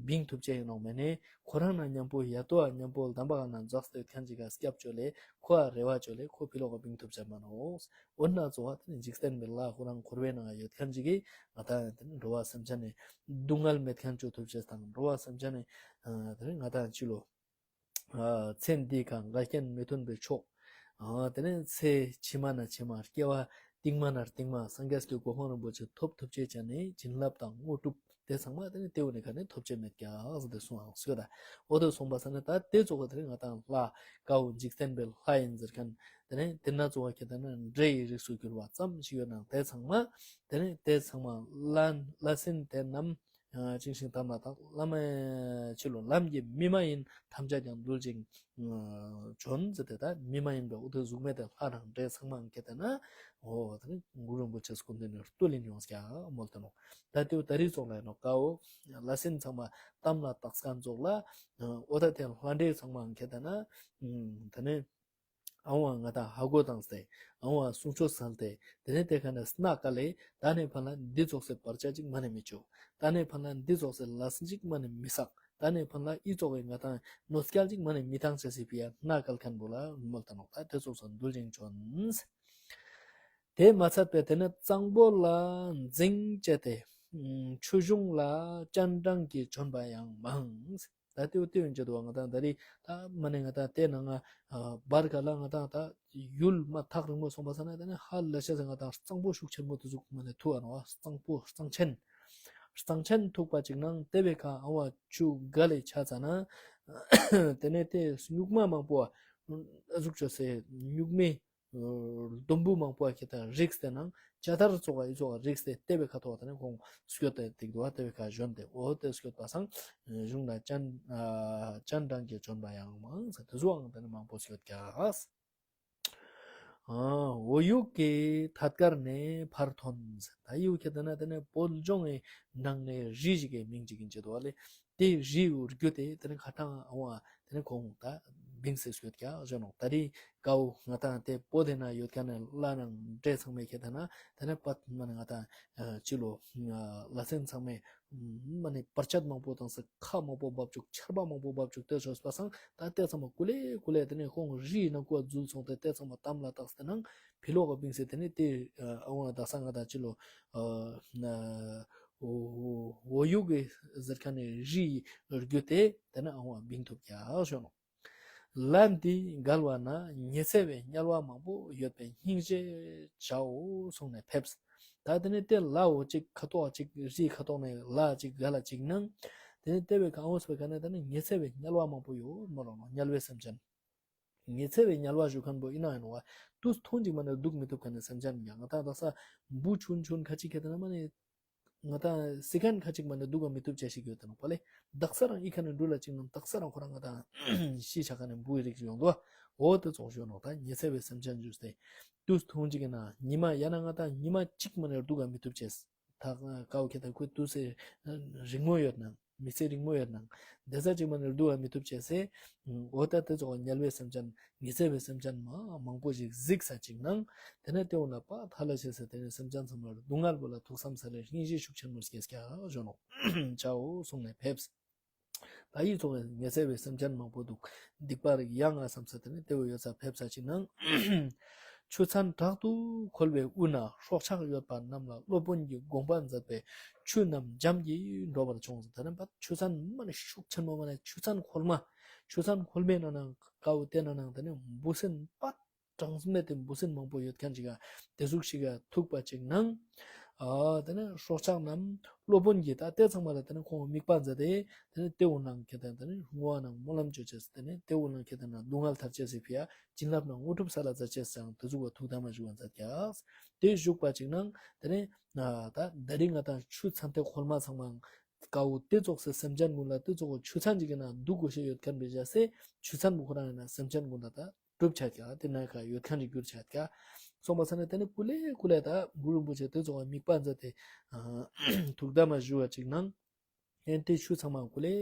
བིང་ཐུབ་ཅེས་ཡིན་ནོག་མེན་ན། ཁོ་རང་ནང་མཉམ་པོ་ཡ་ཏོ་བ་མཉམ་པོ་འདམ་བག་ནང་ཟགས་ཏེ་ཡོད་མཁན་ཅིག་ག་སྐྱབས་བཅོལ་ལེ་ཁོ་ཨ་རེ་བ་བཅོལ་ལེ་ཁོ་ཕི་ལོག་ག་བིང་ཐུབ་ཅེས་མ་ནོག། འོ་ན་ཙོགས་དེ་ནས་འཇིག་རྟེན་པའི་ལྷ་ཁོ་རང་འཁོར་བའི་ནང་ཡོད་མཁན་ཅིག་གིས་ང་དང་དེ་ནས་འགྲོ་བ་སེམས་ཅན་ནི་སྡུག་བསྔལ་མེད་མཁན་ཅོ་ཐུབ་ཅེས་དང་འགྲོ་བ་སེམས་ཅན་ནི་དེ་ནས་ང་དང་ཅི་ལོ། ཚེ་འདི་ཀ་འགལ་རྐྱེན་མི་མཐུན་པའི་ཕྱོགས། དེ་ནས་ཚེ་ཕྱི་མ་ནས་ཕྱི་མ་སྐྱེ་བ་རྟིང་མ་ནས་རྟིང་མ་སངས་རྒྱས་ཀྱི་གོ་འཕང་རིན་པོ་ཆེ་ཐོབ་ཐུབ་ཅེས་ཅན་ནི་བྱིན་རླབས་དང་དངོས་གྲུབ་དེ་ཚང་མ་དེ་ནས་དེ་བོ་ནས་ཁ་ནས་ཐོབ་ཅེས་མེད་ཀྱག་ཟེར་ཏེ་གསུངས་ཡོད་ད། འོ་དེ་སོང་པ་སང་ན་ད་དེ་ཙོགས་དེ་ནས་ང་དང་ལྷ་ཀ་བོ་འཇིག་རྟེན་པའི་ལྷ་ཡིན་ཟེར་མཁན་དེ་ནས་དེ་ན་ཙོགས་ཁྱེད་དེ་ན་འདྲེ་ཡི་རིགས་སུ་གྱུར་པ་ཙམ་ཞིག་ཡོད་ནའང་དེ་ཚང་མ་དེ་ནས་དེ་ཚང་མ་ལྷ་ལྷ་སྲིན་དེ་རྣམས་བཅིངས་ཤིང་དམ་ལ་བཏགས། བླ་མའི་ཆོས་ལུགས་ལམ་གྱི་མི་མ་ཡིན་ཐམས་ཅད་ཀྱང་འདུལ་ཞིང་བྱོན་ཟེར་ཏེ་ད་མི་མ་ཡིན་པའི་འོ་དེ་གཟུགས་མེད་དེ་ལྷ་དང་འདྲེ་ཚང་མ་ཁྱེད་དེ་ན་འོ་དེ་ནི་གུ་རུ་རིན་པོ་ཆེ་སྐུ་མདུན་ནས་བཏུལ་ལིན་ཡོང་ཀྱག་མོལ་ཏེ་ནོག། ད་དེ་བོ་ད་རེས་ཙོགས་ལ་ཡིན་ནོག་ཀ་བོ་ལྷ་སྲིན་ཚང་མ་དམ་ལ་བཏགས་མཁན་ཙོགས་ལ་འོ་ད་དེ་ལྷ་འདྲེ་ཚང་མ་ཁྱེད་དེ་ན་དེ་ནི་ཨ་བོ་ང་དང་ཧ་གོ་བཏང་སྟེ་ཨ་བོ་གསུང་ཆོས་སལ་ཏེ་དེ་ནས་དེ་ཁ་ནས་སྣ་བཀལ་ལེ་ད་ནས་ཕན་ལ་འདི་ཙོགས་སི་བར་ཆད་ཅིག་མ་ནས་མི་ཅོ། ད་ནས་ཕན་ལ་འདི་ཙོགས་སི་ལས་ཅིག་མ་ནས་མི་བསགས། ད་ནས་ཕན་ལ་ཨི་ཙོགས་སི་ང་དང་གནོད་སྐྱེལ་ཅིག་མ་ནས་མི་བཏང་ཅེས་སི་ཕི་ཡ་སྣ་བཀལ་མཁན་པོ་ལ་མོལ་ཏེ་ནོག། ད་དེ་ཙོགས་སི་འདུལ་ཞིང་བྱོན། དེ་མ་ཚད་པའི་དེ་ནས་གཙང་པོ་ལ་འཛིང་བྱས་ཏེ་ཆུ་གཞུང་ལ་སྤྱན་དྲངས་ཀྱིས་བྱོན་པ་ཡང་མང་། ད་དེ་བོ་དེ་ཡིན་གྱི་འདུག་པ། ང་དང་ད་རེས་ད་མ་ནས་ང་དང་དེ་ནང་ང་བར་ག་ལ་ང་དང་ད་ཡུལ་མ་ཐག་རིང་མོ་སོང་པ་སང་ན་དེ་ནས་ཧ་ལས་ཤེས་ང་དང་གཙང་པོ་ཤུགས་ཆེན་མོ་དེ་ཟུག་མ་ནས་ཐུག་པ་ནོག། གཙང་པོ་གཙང་ཆེན་གཙང་ཆེན་ཐུག་པ་ཅིག་ནང་དེ་བོའི་ཁ་ཨ་བོ་ཆུ་ག་ལེ་ཆ་ཙ་ན་དེ་ནས་དེ་སྨྱུག་མ་མང་པོ་ཟུག་ཅོ་སེ་སྨྱུག་མའི་ལྡུམ་བུ་མང་པོ་ཁྱེད་དེ་ན་རིགས་དེ་ནང་ཅ་དར་ཙོགས་ཨི་ཙོགས་རིགས་དེ་དེ་བོའི་ཁ་ཐོག་དེ་ནས་ཁོང་སྐྱོད་དེ་ཏིག་འདུག་པ། དེ་བོའི་ཁ་བྱོན་ཏེ་འོ་དེ་སྐྱོད་པ་སང་གཞུང་ལ་སྤྱན་སྤྱན་དྲངས་ཀྱིས་བྱོན་པ་ཡང་མང་ཟེར་དེ་ཙོགས་དེ་ནས་མང་པོ་སྐྱོད་ཀྱག། འོ་ཡུག་གི་ཐད་ཀར་ནས་ཕར་ཐོན་ཟེར། ད་ཡུག་ཁྱེད་དེ་ན་དེ་ནས་བོད་ལྗོངས་ཀྱི་ནང་ནས་རི་ཞིག་གི་མིང་ཅིག་ཡིན་གྱི་འདུག་པ་ལེ། དེ་རིའི་རྒྱུད་དེ་དེ་ནས་ཁ་ཐང་ཨ་བོ་དེ་ནས་ཁོང་ད་བིང་སེ་སྐྱོད་ཀྱག་ཞུ་ནོག། ད་རེས་ཀ་བོ་ང་དང་དེ་བོད་དེ་ན་ཡོད་མཁན་ནི་ལྷ་ནང་འདྲེ་ཚང་མའི་ཁྱེད་དེ་ན་དེ་ནས་པད་མ་ནས་ང་དང་ཅི་ལོ་ལྷ་སྲིན་ཚང་མའི་མ་ནས་བར་ཆད་མང་པོ་བཏང་སྟེ་ཁ་མང་པོ་འབབ་བཅུག། ཆར་པ་མང་པོ་འབབ་བཅུག། དེ་ཙོགས་པ་སང་ད་དེ་ཚང་མ་ཀུ་ལེ་ཀུ་ལེ་དེ་ནས་ཁོང་རིའི་ནང་ཀུ་འཛུལ་སོང་སྟེ་དེ་ཚང་མ་དམ་ལ་བཏགས་ཏེ་ནང་ཕི་ལོག་ག་བིང་སེ་དེ་ནས་དེ་ཨ་བོ་དག་ས་ང་དང་ཅི་ལོ་འོ་ཡུག་གི་ཟེར་མཁན་ནི་རིའི་རྒྱུད་དེ་དེ་ནས་ཨ་བོ་བིང་ཐུབ་ཀྱག་ཞུ་ནོག། ལ་འདི་བརྒལ་བ་ན་ཉི་ཚེ་བའི་དམྱལ་བ་མང་པོ་ཡོད་པས་སྙིང་རྗེ་བྱའོ་གསུངས་ནས་ཕེབས། ད་དེ་ནས་དེ་ལ་བོ་ཅིག་ཁ་ཐོག་ཅིག་རིའི་ཁ་ཐོག་ནས་ལ་ཅིག་བརྒལ་ལ་ཅིག་ནང་དེ་ནས་དེ་བོའི་ཁ་ཨ་བོ་སྤེ་ཁ་ནས་དེ་ནས་ཉི་ཚེ་བའི་དམྱལ་བ་མང་པོ་ཡོད་མོལ་ལོ་ནོག། དམྱལ་བའི་སེམས་ཅན་ཉི་ཚེ་བའི་དམྱལ་བ་ཞུ་མཁན་པོ་ཨིན་ན་ཡིན་ནོག་པ། དུས་ཐུང་ཅིག་མ་ནས་འདུག་མི་ཐུབ་མཁན་ནི་སེམས་ཅན་ཡང་ང་དང་དག་ས་འབུ་ཆུན་ཆུན་ཁ་ཅིག་ཁྱེད་དེ་ན་མ་ནས་ ང་ཏང་སེ་ཀན་ཁ་ཅིག་མ་ནེ་འདུག་ག་མི་ཐུབ་ཅེས་ཤིག་ཡོད་དེ་ནོག་པ་ལེ། དག་ས་རང་ཨི་ཁ་ནེ་འགྲུལ་ལ་ཅིག་ནང་དག་ས་རང་ཁོ་རང་ང་ཏང་ཤི་ཆ་ཁ་ནེ་འབུའི་རིགས་ཡོང་དོ། འོ་དེ་ཙོགས་ཞུ་ནོག་ད་ཉི་ཚེ་བའི་སེམས་ཅན་ཞུས་ཏེ། དུས་ཐུང་ཅིག་གི་ནང་ཉི་མ་ཡང་ན་ང་ཏང་ཉི་མ་གཅིག་མ་ནེ་འདུག་ག་མི་ཐུབ་ཅེས། ད་ཀའོ་ཁེ་ད་ཁོའི་དུས་ཚེས་རིང་མོ་ཡོད་ནང་མི་ཚེ་རིང་མོ་ཡོད་ནང་དེ་ས་ཅིག་མ་ནེ་འདུག་ག་མི་ཐུབ་ཅེས་སེ། འོ་ད་དེ་ཙོགས་དམྱལ་བའི་སེམས་ཅན་ཉི་ཚེ་བའི་སེམས་ཅན་མ་མང་པོ་ཞིག་གཟིགས་ས་ཅིག་ནང་དེ་ནེ་དེ་འོ་ན་པ་ཐ་ལ་ཆེ་ས་དེ་ནེ་སེམས་ཅན་ཚང་མ་སྡུག་བསྔལ་བོ་ལ་ཐུགས་བསམ་ས་ལེ་སྙིང་རྗེ་ཤུགས་ཆེན་མོ་སྐྱེས་ཀྱག་ཞུ་ནོག་ཆའོ་གསུངས་ནེ་ཕེབས། ད་ཡི་ཙོགས་ཉི་ཚེ་བའི་སེམས་ཅན་མང་པོ་འདུག་སྡིག་པ་རིགས་ཡང་ང་བསམ་ས་དེ་ནེ་དེ་བོ་ཡོད་ས་ཕེབས་ས་ཅིག་ནང་། ཆུ་ཚན་དྲག་ཏུ་ཁོལ་བའི་དབུས་ན་སྲོག་ཆགས་ཡོད་པ་རྣམས་ལ་སློབ་དཔོན་གྱིས་དགོངས་པ་མཛད་པས་ཆུ་རྣམས་འཇམ་གྱིས་འགྲོ་བར་བྱུང་། དེ་ནེ་པ་ཆུ་ཚན་མ་ནེ་ཤུགས་ཆེན་མོ་མ་ནེ་ཆུ་ཚན་ཁོལ་མ། ཆུ་ཚན་ཁོལ་མའི་ནང་ནང་ཀའོ་དེ་ནང་ནང་དེ་ནེ་འབུ་སྲིན་པ། གྲངས་མེད་དེ་འབུ་སྲིན་མང་པོ་ཡོད་མཁན་ཅིག་ག་དེ་ཟུག་ཞིག་ག་ཐུག་པ་ཅིག་ནང་། ཨ་དེ་ནེ་སྲོག་ཆགས་རྣམས་སློབ་དཔོན་གྱིས་ད་དེ་ཚང་མ་ལ་དེ་ནེ་ཁོང་དམིགས་པ་མཛད་དེ་དེ་ནེ་དེ་འོ་ནང་ཁེ་ད་དེ་ནེ་བསྔོ་བ་ནང་སྨོན་ལམ་བཅོ་ཅེས་དེ་ནེ་དེ་འོ་ནང་ཁེ་ད་ན་སྡུག་བསྔལ་ཐར་ཅེས་སི་ཕི་ཡ་བྱིན་རླབས་ནང་དངོས་གྲུབ་ས་ལ་མཛད་ཅེས་སང་དེ་ཟུག་བ་ཐུགས་དམ་བཞུགས་པ་མཛད་ཀྱག་དེ་བཞུགས་པ་ཅིག་ནང་དེ་ནེ་ད་དེ་རིང་ང་ཏང་ཆུ་ཚན་དེ་ཁོལ་མ་ཚང་མ་ཀའོ་དེ་ཙོགས་སེ་སེམས་ཅན་ཀུན་ལ་དེ་ཙོགས་ཆུ་ཚན་ཅིག་གི་ནང་འདུག་དགོས་ཤེས་ཡོད་མཁན་བེ་བྱ་སེ་ཆུ་ཚན་བོ་ཁོ་རང་ཡིན་ན་སེམས་ཅན་ཀུན་ལ་ད། གྲུབ་ཆ་ཀྱག་དེ་ན་ཁ་ཡོད་མཁན་རིགས་གྱུར་ཆ་ཀྱག་སོང་པ་ས་ནེ་དེ་ནེ་ཀུ་ལེ་ཀུ་ལེ་ད་གུ་རུ་རིན་པོ་ཆེ་དེ་ཙོགས་དམིགས་པ་མཛད་དེ་ཐུགས་དམ་བཞུགས་པ་ཅིག་ནང་། ཨེ་དེ་ཆུ་ཚང་མ་ཀུ་ལེ་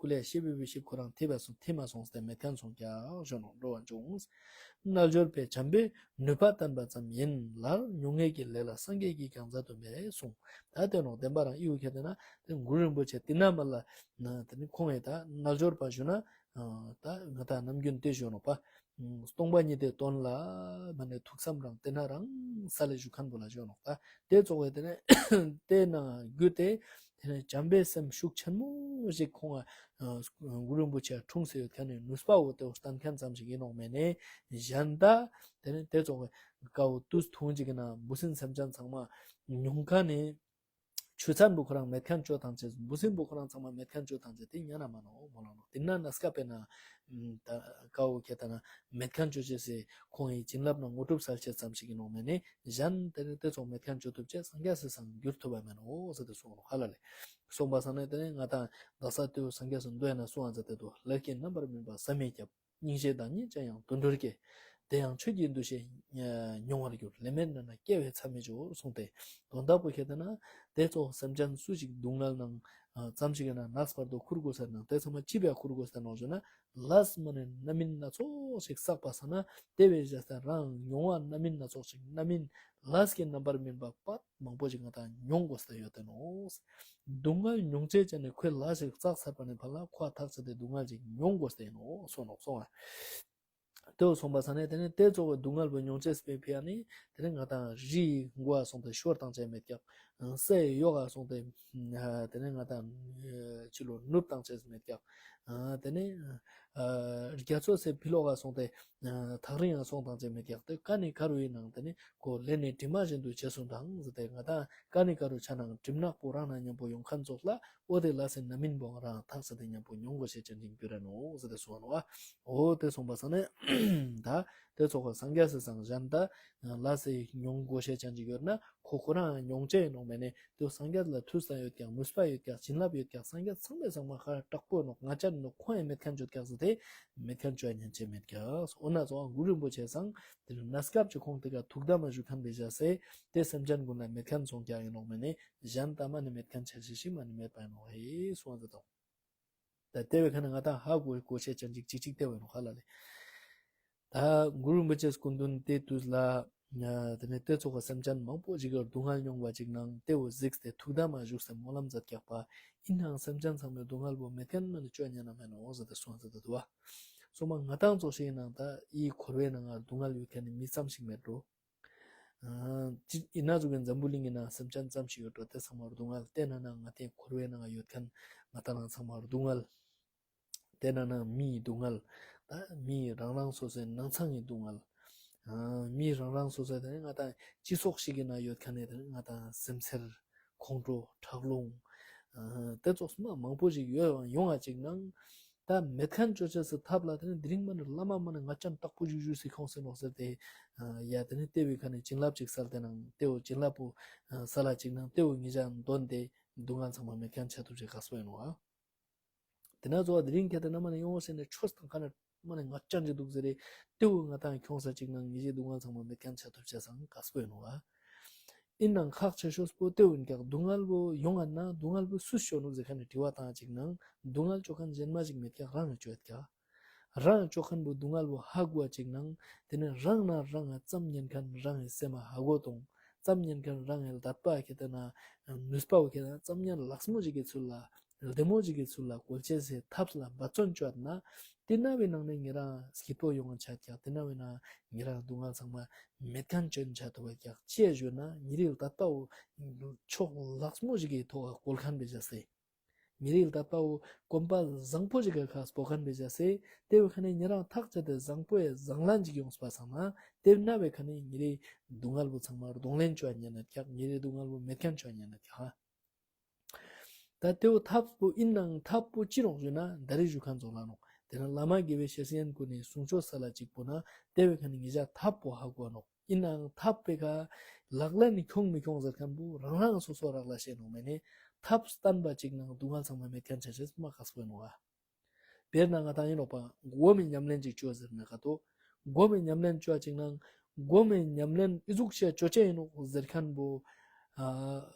ཀུ་ལེ་ཤེས་པའི་བི་ཤེས་ཁོ་རང་ཐེབས་སོང་ཐེབས་མ་སོང་སྟེ་མེད་མཁན་སོང་ཀྱག་ཞུ་ནོག་འགྲོ་བ་འབྱུང་། རྣལ་འབྱོར་པས་བྱམས་པའི་ནུས་པ་བསྟན་པ་ཙམ་ཡིན། སླར་མྱོང་ངེས་ཀྱི་ལས་ལ་སངས་རྒྱས་ཀྱིས་ཀྱང་མཛད་དུ་མེད་གསུངས། ད་དེ་ནོག་བདེན་པ་རང་ཨི་བོ་ཁྱེད་དེ་ན་དེ་གུ་རུ་རིན་པོ་ཆེ་དེ་ན་མ་ལ་ན་དེ་ནི་ཁོང་ཡི་ད་རྣལ་འབྱོར་པ་ཞུ་ན། ད་ང་ཏང་ནམ་རྒྱུན་དེ་ཞུ་ནོག་པ། སྟོང་པ་ཉིད་དེ་དོན་ལ་མ་ནེ་ཐུགས་བསམ་རང་དེ་ན་རང་ས་ལེ་ཞུ་མཁན་པོ་ལ་ཞུ་ནོག་ད་དེ་ཙོགས་པའི་དེ་ནེ་དེ་ན་རྒྱུ་དེ་དེ་ནེ་བྱམས་པའི་སེམས་ཤུགས་ཆེན་མོ་ཞིག་ཁོང་ང་གུ་རུ་རིན་པོ་ཆེ་འཁྲུངས་སེ་ཡོད་མཁན་ནི་ནུས་པ་བོ་དེ་བོ་བསྟན་མཁན་ཙམ་ཞིག་ཡིན་ནོག་མེ་ནེ་གཞན་ད་དེ་ནེ་དེ་ཙོགས་པའི་ཀའོ་དུས་ཐུང་ཅིག་གི་ནང་འབུ་སྲིན་སེམས་ཅན་ཚང་མ་མྱོང་མཁན་ནི། ཆུ་ཚན་བོ་ཁོ་རང་མེད་མཁན་ཅོ་ཐང་ཅེས་འབུ་སྲིན་བོ་ཁོ་རང་ཚང་མ་མེད་མཁན་ཅོ་ཐང་ཅེས་དེ་ཉན་ན་མ་ནོག་མོ་ལ་ནོག་དེ་ན་ན་སྐབས་པའི་ན་ད་ཀའོ་ཁྱེད་ད་ན་མེད་མཁན་ཅོ་ཅེས་སི་ཁོང་ཡི་བྱིན་རླབས་ནང་དངོས་གྲུབ་སལ་ཅེས་ཙམ་ཞིག་ཡིན་ནོག་མེ་ནེ་གཞན་དེ་ནེ་དེ་ཙོགས་མེད་མཁན་ཅོ་ཐུབ་ཅེས་སངས་རྒྱས་སི་སང་འགྱུར་ཐུབ་པ་མེ་ནོག་ཟེར་ཏེ་གསུངས་ནོག་ཧ་ལ་ལེ། གསུངས་པ་ས་ནེ་དེ་ནེ་ང་ཏང་དག་ས་དེ་བོ་སངས་རྒྱས་སི་མདོ་ཡིན་ན་གསུངས་ཨ་ཟེར་ཏེ་དུ་ལས་ཀྱི་རྣམ་པར་སྨིན་པ་ཟད་མེད་སྐྱབས། སྙིང་རྗེའི་བདག་ཉིད་ཅན་ཡང་དུད་འགྲོར་སྐྱེ། དེ་ཡང་ཆོས་ཀྱི་འདུ་ཤེས་མྱོང་བར་འགྱུར། ལན་མེད་ན་ན་སྐྱེ་བའི་མཚམས་མེད་འགྱུར་གསུངས་ཏེ། དོན་དག་པོ་ཁྱེད་དེ་ན་དེ་ཙོགས་སེམས་ཅན་སུ་ཞིག་སྡུག་བསྔལ་ནང་ཙམ་ཞིག་ཡིན་ན་ནགས་བར་དུ་ཁུར་དགོས་ཟེར་ནང་དེ་ཚང་མ་ཅི་བས་ཁུར་དགོས་ཟེར་ནོག་ཞུ་ན་ལས་མ་ནེ་རྣམ་སྨིན་སྣ་ཚོགས་ཤིག་བསགས་པ་ས་ན་དེ་བས་བྱས་ཏེ་རང་མྱོང་བ་རྣམ་སྨིན་སྣ་ཚོགས་ཤིག་རྣམ་སྨིན་ལས་ཀྱི་རྣམ་པར་སྨིན་པ་པ། མང་པོ་ཞིག་ང་ཏང་མྱོང་དགོས་ཏེ་ཡོད་དེ་ནོག་སྡུག་བསྔལ་མྱོང་ཅེས་ཅན་ནི་ཁོའི་ལས་ཞིག་བསགས་ཚར་བ་ནེ་ཕར་ལ་ཁོ་ཐག་ཆོད་དེ་སྡུག་བསྔལ་ཞིག་མྱོང་དགོས་ཏེ་ནོག་སོང་ནོག་སོང་ཨ། དེ་བོ་སོང་པ་ས་ནེ་དེ་ནེ་དེ་ཙོགས་པའི་སྡུག་བསྔལ་བོ་མྱོང་ཅེས་པའི་ཕི་ཡ་ནི་དེ་ནེ་ང་ཏང་རིའི་མགོ་ཨ་སོང་སྟེ་ཤོར་བཏང་ཅེས་མེད་ཀྱག་སའི་ཡོག་ཨ་སོང་སྟེ་དེ་ནེ་ང་ཏང་ཕྱི་ལོ་ནུབ་བཏང་ཅེས་མེད་ཀྱག་དེ་ནེ་རྒྱ་མཚོ་སའི་ཕི་ལོག་ཨ་སོང་སྟེ། ཐག་རིང་ཡང་སོང་དང་ཅེས་མེད་ཀྱག་དེ་ཀ་ནེ་ཀ་རུ་ཡིན་ནང་དེ་ནི་ཁོ་ལས་ནི་གྲིབ་མ་བཞིན་དུ་རྗེས་སུ་འབྲང་ཟེར་ཏེ་ང་ཏང་ཀ་ནེ་ཀ་རུ་ཆ་ནང་གྲིབ་ནག་པོ་རང་ན་མཉམ་པོ་ཡོང་མཁན་ཙོགས་ལ་འོ་དེ་ལས་སི་རྣམ་སྨིན་པོ་རང་ཐག་ཆོད་དེ་མཉམ་པོ་མྱོང་དགོས་ཤེས་ཅན་ཅིག་འགྱུར་ར་ནོག་ཟེར་ཏེ་གསུངས་ནོག་འོ་དེ་གསུངས་པ་ས་ནེ་ད་དེ་ཙོགས་སངས་རྒྱས་སི་སང་གཞན་ད་ལས་སི་མྱོང་དགོས་ཤེས་ཅན་ཅིག་ཡོད་ན་ཁོ་ཁོ་རང་མྱོང་ཅེས་ཡིན་ནོག་མེ་ནི། དེ་སངས་རྒྱས་ལ་མཐུ་ས་ཡོད་ཀྱག་ནུས་པ་ཡོད་ཀྱག་བྱིན་རླབས་ཡོད་ཀྱག་སངས་རྒྱས་ཚང་མའི་ཚང་མ་ཁ་དྲག་པོ་ནོག་ང་ཅག་ནོག་ཁོང་ཡང་མེད་མཁན་ཅོ་ཀྱག་ཟེར་ཏེ་མེད་མཁན་ཅོ་ཉན་ཅེས་མེད་ཀྱག་འོ་ན་ཙོགས་གུ་རུ་རིན་པོ་ཆེ་སང་དེ་ནི་གནས་སྐབས་ཀྱི་ཁོང་དེ་ཀ་ཐུགས་དམ་མ་བཞུགས་མཁན་བེ་བྱ་སེ་དེ་སེམས་ཅན་ཀུན་ལ་མེད་མཁན་སོང་ཀྱག་ཡིན་ནོག་མེ་ནི་གཞན་ད་མ་ནི་མེད་མཁན་ཆ་ཤེས་ཤིག་མ་ནི་མེད་པ་ཡིན་ནོག་ཧེ་གསུངས་ཟེར་དང་། ད་དེ་བས་ཁ་ན་ང་ཏང་ཧ་གོ་གོ་ཤེས་ཅན་ཅིག་ཅིག་ཅིག་དེ་བས་ནོག་ཧ་ལ་ལེ། ད་གུ་རུ་རིན་པོ་ཆེ་སྐུ་མདུན་དེ་དུས་ལ་དེ་ནེ་དེ་ཙོགས་སེམས་ཅན་མང་པོ་ཞིག་གི་སྡུག་བསྔལ་མྱོང་བ་ཅིག་ནང་དེ་བོ་གཟིགས་ཏེ་ཐུགས་དམ་མ་བཞུགས་སེ་སྨོན་ལམ་མཛད་ཀྱག་པ་ཡིན་ནའང་སེམས་ཅན་ཚང་མའི་སྡུག་བསྔལ་བོ་མེད་མཁན་མ་ནི་ཅོ་ཉན་ན་མེད་ནོག་ཟེར་ཏེ་གསུངས་ཟེར་ཏེ་འདུག་པ། སོ་མ་ང་ཏང་ཙོགས་ཤིག་ཡིན་ནའང་ད་ཡི་འཁོར་བའི་ནང་ང་སྡུག་བསྔལ་ཡོད་མཁན་ནི་མི་ཙམ་ཞིག་མེད་འགྲོ། ཅི་ཡིན་ན་ཟུག་གི་འཛམ་བུ་གླིང་གི་ནང་སེམས་ཅན་ཙམ་ཞིག་ཡོད་འགྲོ་དེ་ཚང་མ་སྡུག་བསྔལ་དེ་ན་ན་ང་ཏེ་འཁོར་བའི་ནང་ཡོད་མཁན་ང་ཏང་ཚང་མ་སྡུག་བསྔལ། དེ་ན་ན་མིའི་སྡུག་བསྔལ། ད་མི་རང་རང་སོ་སོའི་ནང་ཚང་གི་སྡུག་བསྔལ། མི་རང་རང་སོ་སོའི་དེ་ནི་ང་ཏང་སྤྱི་ཚོགས་ཤིག་གི་ནང་ཡོད་མཁན་ནི་དེ་ནི་ང་ཏང་སེམས་ཚེར་ཁོང་ཁྲོ་ཁྲག་རླུང་། དེ་ཙོགས་མ་མང་པོ་ཞིག་ཡོད་ཡོང་བ་ཅིག་ནང་། ད་མེད་ཁན་ཅོ་ཅེས་སི་ཐབས་ལ་དེ་ནེ་དེ་རིང་མ་ནེ་བླ་མ་མ་ནེ་ང་ཅན་དྲག་པོ་ཞུ་ཞུ་སི་ཁྱོངས་སེ་ནོག་ཟེར་ཏེ། ཡ་དེ་ནེ་ཏེ་བོའི་ཁ་ནེ་བྱིན་རླབས་ཅིག་སལ་ཏེ་ནང་ཏེ་བོ་བྱིན་རླབས་པོ་སལ་ལ་ཅིག་ནང་ཏེ་བོ་ཉེ་ཞའ་དོན་ཏེ་སྡུག་བསྔལ་ཚང་མ་མེད་ཁན་ཆ་ཐུབ་ཅེས་ཁག་པོ་ཨིན་ནོག་ཨ། དེ་ན་ཚོ་བ་དེ་རིང་ཁྱེད་དེ་ན་མ་ནེ་ཡོང་སེ་ནེ་ཆོས་དང་ཁ་ནེ་མ་ནེ་ང་ཅན་ཅིག་འདུག་ཟེར་རེ་ཏེ་བོ་ང་ཏང་ཁྱོངས་ས་ཅིག་ནང་ཉེ་ཞའི་སྡུག་བསྔལ་ཚང་མ་མེད་ཁན་ཆ་ཐུབ་ཅེས་སང་ཁག་པོ་ཨིན་ནོག་ཨ། ཨིན་ནའང་ཁག་ཆེ་ཤོས་པོ་ཏེ་བོ་ཨིན་ཀྱག། སྡུག་བསྔལ་བོ་ཡོང་ང་ན་སྡུག་བསྔལ་བོ་སུས་ཅོ་ནོག་ཟེར་ཁན་ནི་དྲི་བ་བཏང་ཅིག་ནང་སྡུག་བསྔལ་ཅོ་ཁན་ཞན་མ་ཅིག་མེད་ཀྱག། རང་ངི་ཅོ་ཡོད་ཀྱག། རང་ངི་ཅོ་ཁན་བོ་སྡུག་བསྔལ་བོ་ཧ་གོ་བ་ཅིག་ནང་དེ་ནེ་རང་ན་རང་ངི་ཙམ་ཉན་ཁན་རང་ངི་སེམས་མ་ཧ་གོ་དང་ཙམ་ཉན་ཁན་རང་ངི་ལྟད་པ་ཁྱེད་དེ་ན་ནུས་པ་བོ་ཁྱེད་དེ་ན་ཙམ་ཉན་ལགས་མོ་ཞིག་གི་ཚུལ་ལ་བདེ་མོ་ཞིག་གི་ཚུལ་ལ་བཀོལ་ཅེས་སི་ཐབས་ལ་འབད་བརྩོན་ཅོ་ན་དེ་ན་བའི་ནང་ནེ་ཉེ་རང་སྐྱིད་པོ་ཡོང་ང་ཆ་ཀྱག། དེ་ན་བའི་ནང་ཉེ་རང་སྡུག་བསྔལ་ཚང་མ་མེད་ཁན་ཅོ་ཆ་ཐུབ་བ་ཀྱག། ཅི་ཞུ་ན་ཉེ་རིའི་ལྟད་པ་བོ་ཕྱོགས་ལགས་མོ་ཞིག་གི་ཐོག་ག་བཀོལ་ཁན་བེ་ཅ་སེ། ཉེ་རིའི་ལྟད་པ་བོ་གོམ་པ་བཟང་པོ་ཞིག་གི་ཁ་སྤོ་ཁན་བེ་ཅ་སེ། ཏེ་བོའི་ཁ་ནེ་ཉེ་རང་ཐག་ཆད་དེ་བཟང་པོའི་བཟང་ལན་ཅིག་ཡོངས་པ་སང་ན་དེ་ན་བའི་ཁ་ནེ་ཉེ་རིའི་སྡུག་བསྔལ་བོ་ཚང་མ་གདོང་ལེན་ཅོ་ཉན་ན་ཀྱག། ཉེ་རིའི་སྡུག་བསྔལ་བོ་མེད་ཁན་ཅོ་ཉན་ན་ཀྱག། ད་ཏེ་བོ་ཐབས་པོ་ཨིན་ནའང་ཐབས་པོ་ཅི་རུང་ཞུ་ན་ད་རེས་ཞུ་ཁན་ཚོགས་ལ་ནོག། དེ་ན་བླ་མ་དགེ་བའི་བཤེས་གཉེན་གུན་ནི་གསུང་ཆོས་སལ་ལ་ཅིག་པོ་ན་ཏེ་བོའི་ཁ་ནེ་ཉེ་ཞའ་ཐབས་པོ་ཧ་གོ་ནོག། ཨིན་ནའང་ཐབས་པོའི་ཁ་ལག་ལེན་ནི་ཁྱོང་མི་ཁྱོང་ཟེར་ཁན་བོ་རང་རང་སོ་སོ་རག་ལས་ཤེས་ནོག་མེ་ནེ་ཐབས་བསྟན་པ་ཅིག་ནང་སྡུག་བསྔལ་ཚང་མ་མེད་ཁན་ཆ་ཅེས་མ་ཁག་པོ་ཨིན་ནོག་ཨ། དཔེར་ན་ང་ཏང་ཨིན་ནོག་པ་སྒོམ་མི་ཉམས་ལེན་ཅིག་ཅོ་ཟེར་ན་ཀ་ཏོ། སྒོམ་མི་ཉམས་ལེན་ཅོ་ཅིག་ནང་སྒོམ་མི་ཉམས་ལེན་ཨི་ཟུག་ཤེས་ཅོ་ཅེས་ཨིན་ནོག་ཟེར་ཁན་བོ། ཨ་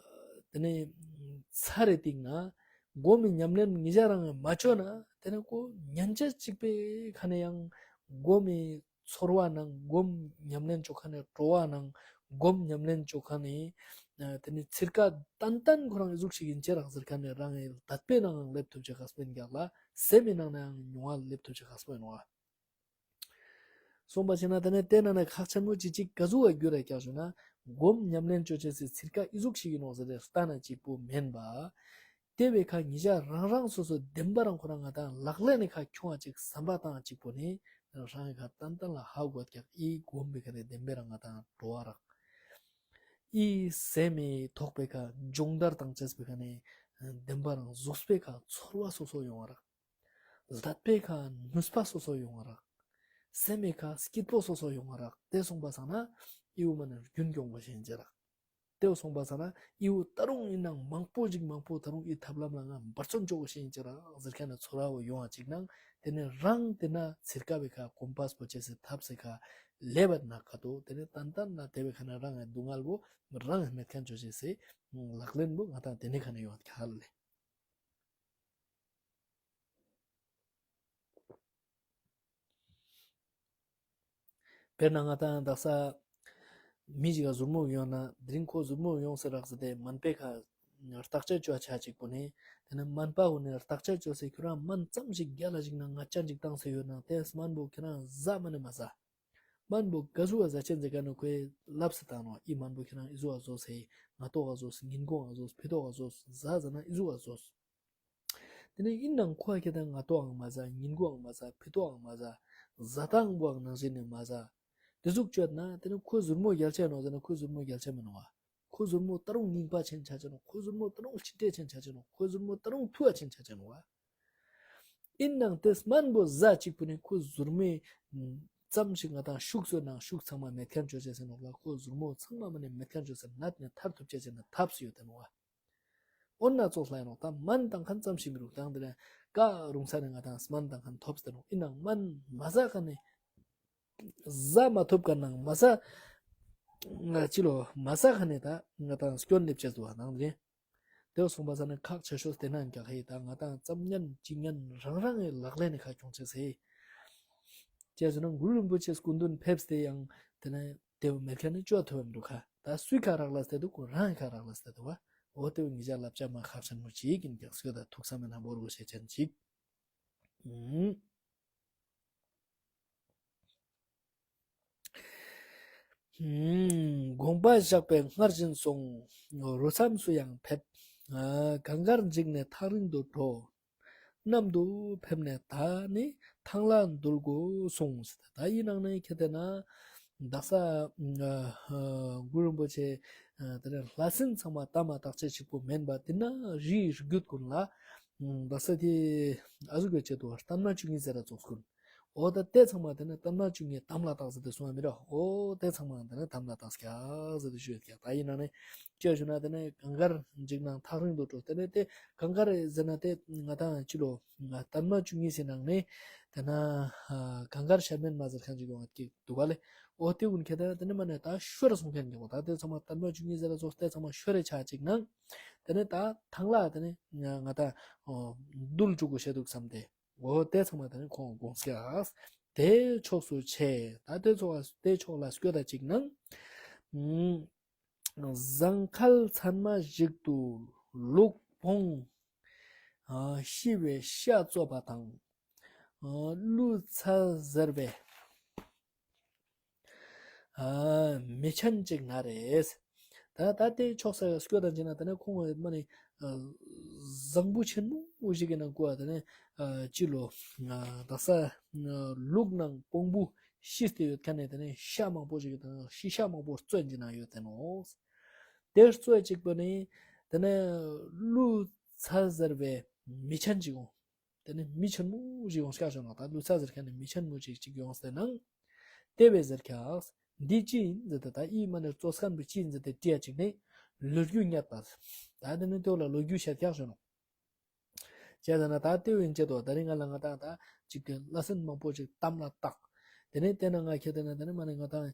དེ་ནེ་ཚར་རེ་སྟིང་ན་སྒོམ་མི་ཉམས་ལེན་ཉེ་ཞ་རང་མ་ཅོ་ན་དེ་ནེ་ཁོ་ཉན་ཅེས་ཅིག་པའི་ཁ་ནེ་ཡང་སྒོམ་མི་ཚོར་བ་ནང་སྒོམ་ཉམས་ལེན་ཅོ་ཁན་ནི་སྤྲོ་བ་ནང་སྒོམ་ཉམས་ལེན་ཅོ་ཁན་ནི་ཨ་དེ་ནེ་ཚིར་ཀ་ཏན་ཏན་ཁོ་རང་ཨི་ཟུག་ཞིག་ཨིན་ཅེས་རག་ཟེར་ཁན་ནི་རང་ངི་ལྟད་པའི་ནང་ལེབ་ཐུབ་ཅེས་ཁག་པོ་ཨིན་ཀྱག་ལ་སེམས་མི་ནང་ནའང་མྱོང་བ་ལེབ་ཐུབ་ཅེས་ཁག་པོ་ཨིན་ནོག། སོང་པ་ཅིག་ན་དེ་ནེ་དེ་ནང་ནེ་ཁག་ཆེན་མོ་ཅིག་ཅིག་ག་ཟུག་ག་གྱུར་ར་ཀྱག་ཞུ་ན་སྒོམ་ཉམས་ལེན་ཅོ་ཅེས་སི་ཚིར་ཀ་ཨི་ཟུག་ཞིག་ཨིན་ནོག་ཟེར་ཏེ་ལྟ་ན་ཅིག་པོ་མེན་པ། ཏེ་བའི་ཁ་ཉེ་ཞ་རང་རང་སོ་སོ་བདེན་པ་རང་ཁོ་རང་ང་ཏང་ལག་ལེན་ནི་ཁ་ཁྱོང་བ་ཅིག་བསམ་པ་བཏང་ཅིག་པོ་ནི་རང་ངི་ཁ་ཏན་ཏན་ལ་ཧ་གོ་ཀྱག། ཨི་སྒོམ་པའི་ཁ་ནེ་བདེན་པའི་རང་ང་ཏང་སྤྲོ་བ་རག། ཨི་སེམས་མི་ཐོག་པའི་ཁ་སྦྱོང་བརྡར་བཏང་ཅེས་པའི་ཁ་ནེ་བདེན་པ་རང་གཟུགས་པོའི་ཁ་ཚོར་བ་སོ་སོ་ཡོང་བ་རག། ལྟད་པའི་ཁ་ནུས་པ་སོ་སོ་ཡོང་བ་རག། སེམས་མི་ཁ་སྐྱིད་པོ་སོ་སོ་ཡོང་བ་རག། ཏེ་སོང་པ་སང་ན་ཨི་བོ་མ་ནེ་རྒྱུན་སྐྱོང་བ་ཞིག་ཨིན་ཅེས་རག། ཏེ་བོ་སོང་པ་སང་ན་ཨི་བོ་ད་རུང་ཨིན་ནའང་མང་པོ་ཞིག་མང་པོ་ད་རུང་ཨི་ཐབས་ལམ་ལ་ང་འབད་བརྩོན་ཅོ་བ་ཞིག་ཨིན་ཅེས་རག་ཟེར་ཁན་ནི་ཚོར་བ་བོ་ཡོང་བ་ཅིག་ནང་དེ་ནེ་རང་དེ་ན་ཚིར་ཀ་བའི་ཁ་གོམ་པ་སྤོ་ཅེས་སི་ཐབས་སི་ཁ་ལེབ་བ་ན་ཀ་ཏོ་དེ་ནེ་ཏན་ཏན་ལ་ཏེ་བའི་ཁ་ནེ་རང་ངི་སྡུག་བསྔལ་བོ་རང་ངི་མེད་ཁན་ཅོ་ཅེས་སི་ལག་ལེན་བོ་ང་ཏང་དེ་ནེ་ཁ་ནེ་ཡོང་བ་ཀྱག་ལེ། དཔེར་ན་ང་ཏང་དག་ས་མི་ཞིག་ག་ཟུར་མོ་ཡོང་ན་དེ་རིང་ཁོ་ཟུར་མོ་ཡོང་ཟེར་རག་ཟེར་ཏེ་སྨན་པའི་ཁ་བརྟག་དཔྱད་ཅོ་ཆ་ཅིག་པོ་ནི་དེ་ནེ་སྨན་པ་བོ་ནི་བརྟག་དཔྱད་ཅོས་སེ་ཁྱོ་རང་སྨན་ཙམ་ཞིག་རྒྱལ་ལ་ཞིག་ན་ང་ཅན་ཞིག་བཏང་སེ་ཡོད་ན་ཏེ་སྨན་བོ་ཁྱོ་རང་ཟ་མ་ནེ་མ་ཟ། སྨན་བོ་ག་ཟུག་ག་ཟ་ཅེས་ཟེར་ཁན་ནི་ཁོའི་ལབ་སེ་བཏང་ནོག། ཨི་སྨན་བོ་ཁྱོ་རང་ཨི་ཟུག་ག་ཟོས་སེ་སྔ་ཏོག་ག་ཟོས་ཉིན་གུང་ག་ཟོས་ཕི་ཏོག་ག་ཟོས་ཟ་ཟ་ན་ཨི་ཟུག་ག་ཟོས། དེ་ནེ་ཨིན་ནའང་ཁོ་ཁྱེད་དེ་སྔ་ཏོག་འང་མ་ཟ་ཉིན་གུང་འང་མ་ཟ་ཕི་ཏོག་འང་མ་ཟ་ཟ་སྟངས་བོའང་ནང་བཞིན་ནི་མ་ཟ། དེ་ཟུག་ཅོས་ན་དེ་ནེ་ཁོ་ཟུར་མོ་རྒྱལ་ཆ་ནོག་ཟེར་ན་ཁོ་ཟུར་མོ་རྒྱལ་ཆ་མི་ནོག་བ། ཁོ་ཟུར་མོ་ད་རུང་རྙིང་པ་ཆེན་ཆ་ཆ་ནོག། ཁོ་ཟུར་མོ་ད་རུང་ཕྱི་དྲེ་ཆེན་ཆ་ཆ་ནོག། ཁོ་ཟུར་མོ་ད་རུང་ཐུ་བ་ཆེན་ཆ་ཆ་ནོག་བ། ཨིན་ནའང་ཏེ་སྨན་བོ་ཟ་ཅིག་པོ་ནི་ཁོ་ཟུར་མོའི་ཙམ་ཞིག་ང་ཏང་ཤུགས་ཡོད་ནའང་ཤུགས་ཚང་མ་མེད་ཁན་ཅོ་ཅེས་ཟེར་ནོག་ལ། ཁོ་ཟུར་མོ་ཚང་མ་མ་ནེ་མེད་ཁན་ཅོ་ཅེས་ནད་ནེ་ཐར་ཐུབ་ཅེས་ཟེར་ན་ཐབས་སུ་ཡོད་དེ་ནོག་བ། འོ་ན་ཙོགས་ལ་ཡིན་ནོག། ད་སྨན་བཏང་ཁན་ཙམ་ཞིག་མི་རུག། ད་དེ་ནེ་ཀ་རུང་ས་ནེ་ང་ཏང་སྨན་བཏང་ཁན་ཐོབ་སྟེ་ནོག། ཨིན་ནའང་སྨན་མ་ཟ་ཁན་ནི་ཟ་མ་ཐུབ་ཁན་ནང་མ་ཟ་ང་ཅི་ལོ་མ་ཟ་ཁན་ནི་ད་ང་ཏང་སྐྱོན་ལེབ་ཅེས་འདུག་བ་ནང་དེ། དེ་སོང་པ་ས་ནེ་ཁག་ཆེ་ཤོས་དེ་ན་ཀྱག་ཧེ། ད་ང་ཏང་ཙམ་ཉན་ཅི་ཉན་རང་རང་གི་ལག་ལེན་ནི་ཁ་ཁྱོང་ཅེས་ཧེ། ཅེས་ཟེར་ན་གུ་རུ་རིན་པོ་ཆེ་སྐུ་མདུན་ཕེབས་ཏེ་ཡང་དེ་ནེ་དེ་བོ་མེད་ཁན་ནི་ཅོ་ཐུབ་བ་མི་འདུག་ཁ། ད་སུའི་ཁ་རག་ལས་ཏེ་འདུག་ཁོ་རང་གི་ཁ་རག་ལས་ཏེ་འདུག་བ། འོ་དེ་བོ་ཉེ་ཞ་བསླབ་བྱ་མ་ཁག་ཆེན་མོ་ཅིག་ཡིན་ཀྱག། སུ་ད་ཐུགས་བསམ་མེད་ན་བོར་དགོས་ཤེས་ཅན་ཅིག། ཨུམ། ཨུམ། དགོངས་པ་བཞག་པས་སྔར་བཞིན་སོང་། རོལ་མཚམས་སུ་ཡང་ཕེབས། ཨ་གང་གར་འཇིགས་ནས་ཐག་རིང་དུ་འགྲོ། གནམ་དུ་ཕེབས་ནས་ད་ནི་ཐང་ལ་འདུལ་དགོས་གསུངས། ད་ཡིན་ནང་ནས་ཁྱེད་དེ་ན་དག་ས་ཨ་ཨ་གུ་རུ་རིན་པོ་ཆེ་ཨ་དེ་ནས་ལྷ་སྲིན་ཚང་མ་ལྟ་མ་བརྟག་དཔྱད་ཞིག་པོ་མེན་པ་དེ་ན་རིའི་རྒྱུད་ཀུན་ལ་ ཨ་ས་དེ་ཨ་ཟུག་གི་ཆེད་དུ་བརྟན་མ་བཅུ་གཉིས་ཟེར་ར་ཙོགས་ཀུན། འོ་ད་དེ་ཚང་མ་དེ་ནི་བརྟན་མ་བཅུ་གཉིས་དམ་ལ་བཏགས་ཟེར་ཏེ་གསུངས་པ་མི་རོ། འོ་དེ་ཚང་མ་དེ་ནི་དམ་ལ་བཏགས་ཀྱག་ཟེར་ཏེ་ཞུ་ཡོད་ཀྱག། ད་ཡིན་ན་ནི་ཅི་ཞུ་ན་དེ་ནི་གངས་དཀར་འཇིགས་སྣང་ཐག་རིང་དུ་འགྲོ། དེ་ནི་དེ་གངས་དཀར་ཟེར་ན་དེ་ང་དང་ཅི་ལོ་བརྟན་མ་བཅུ་གཉིས་ཟེར་ནང་ནི་དེ་ན་གངས་དཀར་གཤེད་མའི་མ་ཟེར་མཁན་ཅིག་ཡོང་ཀྱག་འདུག་ག་ལེ། འོ་དེ་ཀུན་ཁྱེད་དེ་ནི་དེ་ནི་མ་ནི་ད་ཤོར་སོང་མཁན་ཅིག་འོ་ད་དེ་ཚང་མ་བརྟན་མ་བཅུ་གཉིས་ཟེར་ར་ཙོགས་དེ་ཚང་མ་ཤོར་རེ་ཆ་ཅིག་ནང་དེ་ནི་ད་ཐང་ལ་དེ་ནི་ང་དང་འདུལ་བཅུག་གོ་ཤེས་འདུག་བསམ་སྟེ། འོ་དེ་ཚང་མ་དེ་ནི་ཁོང་དགོངས་ཀྱག། དེ་ཕྱོགས་སུ་ཆེ། ད་དེ་ཕྱོགས་དེ་ཕྱོགས་ལ་སྐྱོད་ད་ཅིག་ནང་། ཟངས་མཁལ་ཚང་མ་ཞིག་ཏུ་ལུག་བོང་། ཤི་བའི་ཤ་བཙོས་པ་དང་། ཀླུ་ཚ་ཟེར་བའི་མི་ཆེན་ཅིག་ན་རེ། ད་ད་དེ་ཕྱོགས་སུ་སྐྱོད་ད་ཅིག་ན་དེ་ནི་ཁོང་མ་ནི་ཟངས་བུ་ཆེན་མོ་ཞིག་གི་ནང་ཀུ་དེ་ནི་ཅི་ལོ་དག་ས་ལུག་ནང་བོང་བུ་ཤི་སྟེ་ཡོད་མཁན་ནི་དེ་ནི་ཤ་མང་པོ་ཞིག་དང་ཤི་ཤ་མང་པོ་བཙོས་ཅིག་ན་ཡོད་དེ་ནོ། དེ་བཙོས་ཅིག་པོ་ནི་དེ་ནི་ཀླུ་ཚ་ཟེར་བའི་མི་ཆེན་ཅིག་འོང་། དེ་ནི་མི་ཆེན་མོ་ཞིག་ཡོང་ཤག་ཞོག་ན་ད་ཀླུ་ཚ་ཟེར་མཁན་ནི་མི་ཆེན་མོ་ཞིག་ཅིག་ཡོང་སྟེ་ནང་། དེ་བས་ཟེར་ཁྱག། འདི་ཅི་ཡིན་ཟེར་ཏེ་ད་ཨི་མ་ནི་བཙོས་མཁན་པོ་ཅི་ཡིན་ཟེར་ཏེ་དྲིས་ཡ་ཅིག་ནི་ལོ་རྒྱུས་སྙད་པ། ད་དེ་ནི་དེ་བོ་ལ་ལོ་རྒྱུས་བཤད་ཁྱག་ཞོག་ནོ། ཅི་ཟེར་ན་ད་དེ་བོ་ཡིན་ཆེད་དུ་ད་རིང་ང་ལ་ང་དང་ད་ཅིག་གི་ལྷ་སྲིན་མང་པོ་ཅིག་དམ་ལ་བཏགས། དེ་ནས་དེ་ན་ང་ཁྱེད་དེ་ན་དེ་ནས་མ་ནི་ང་དང་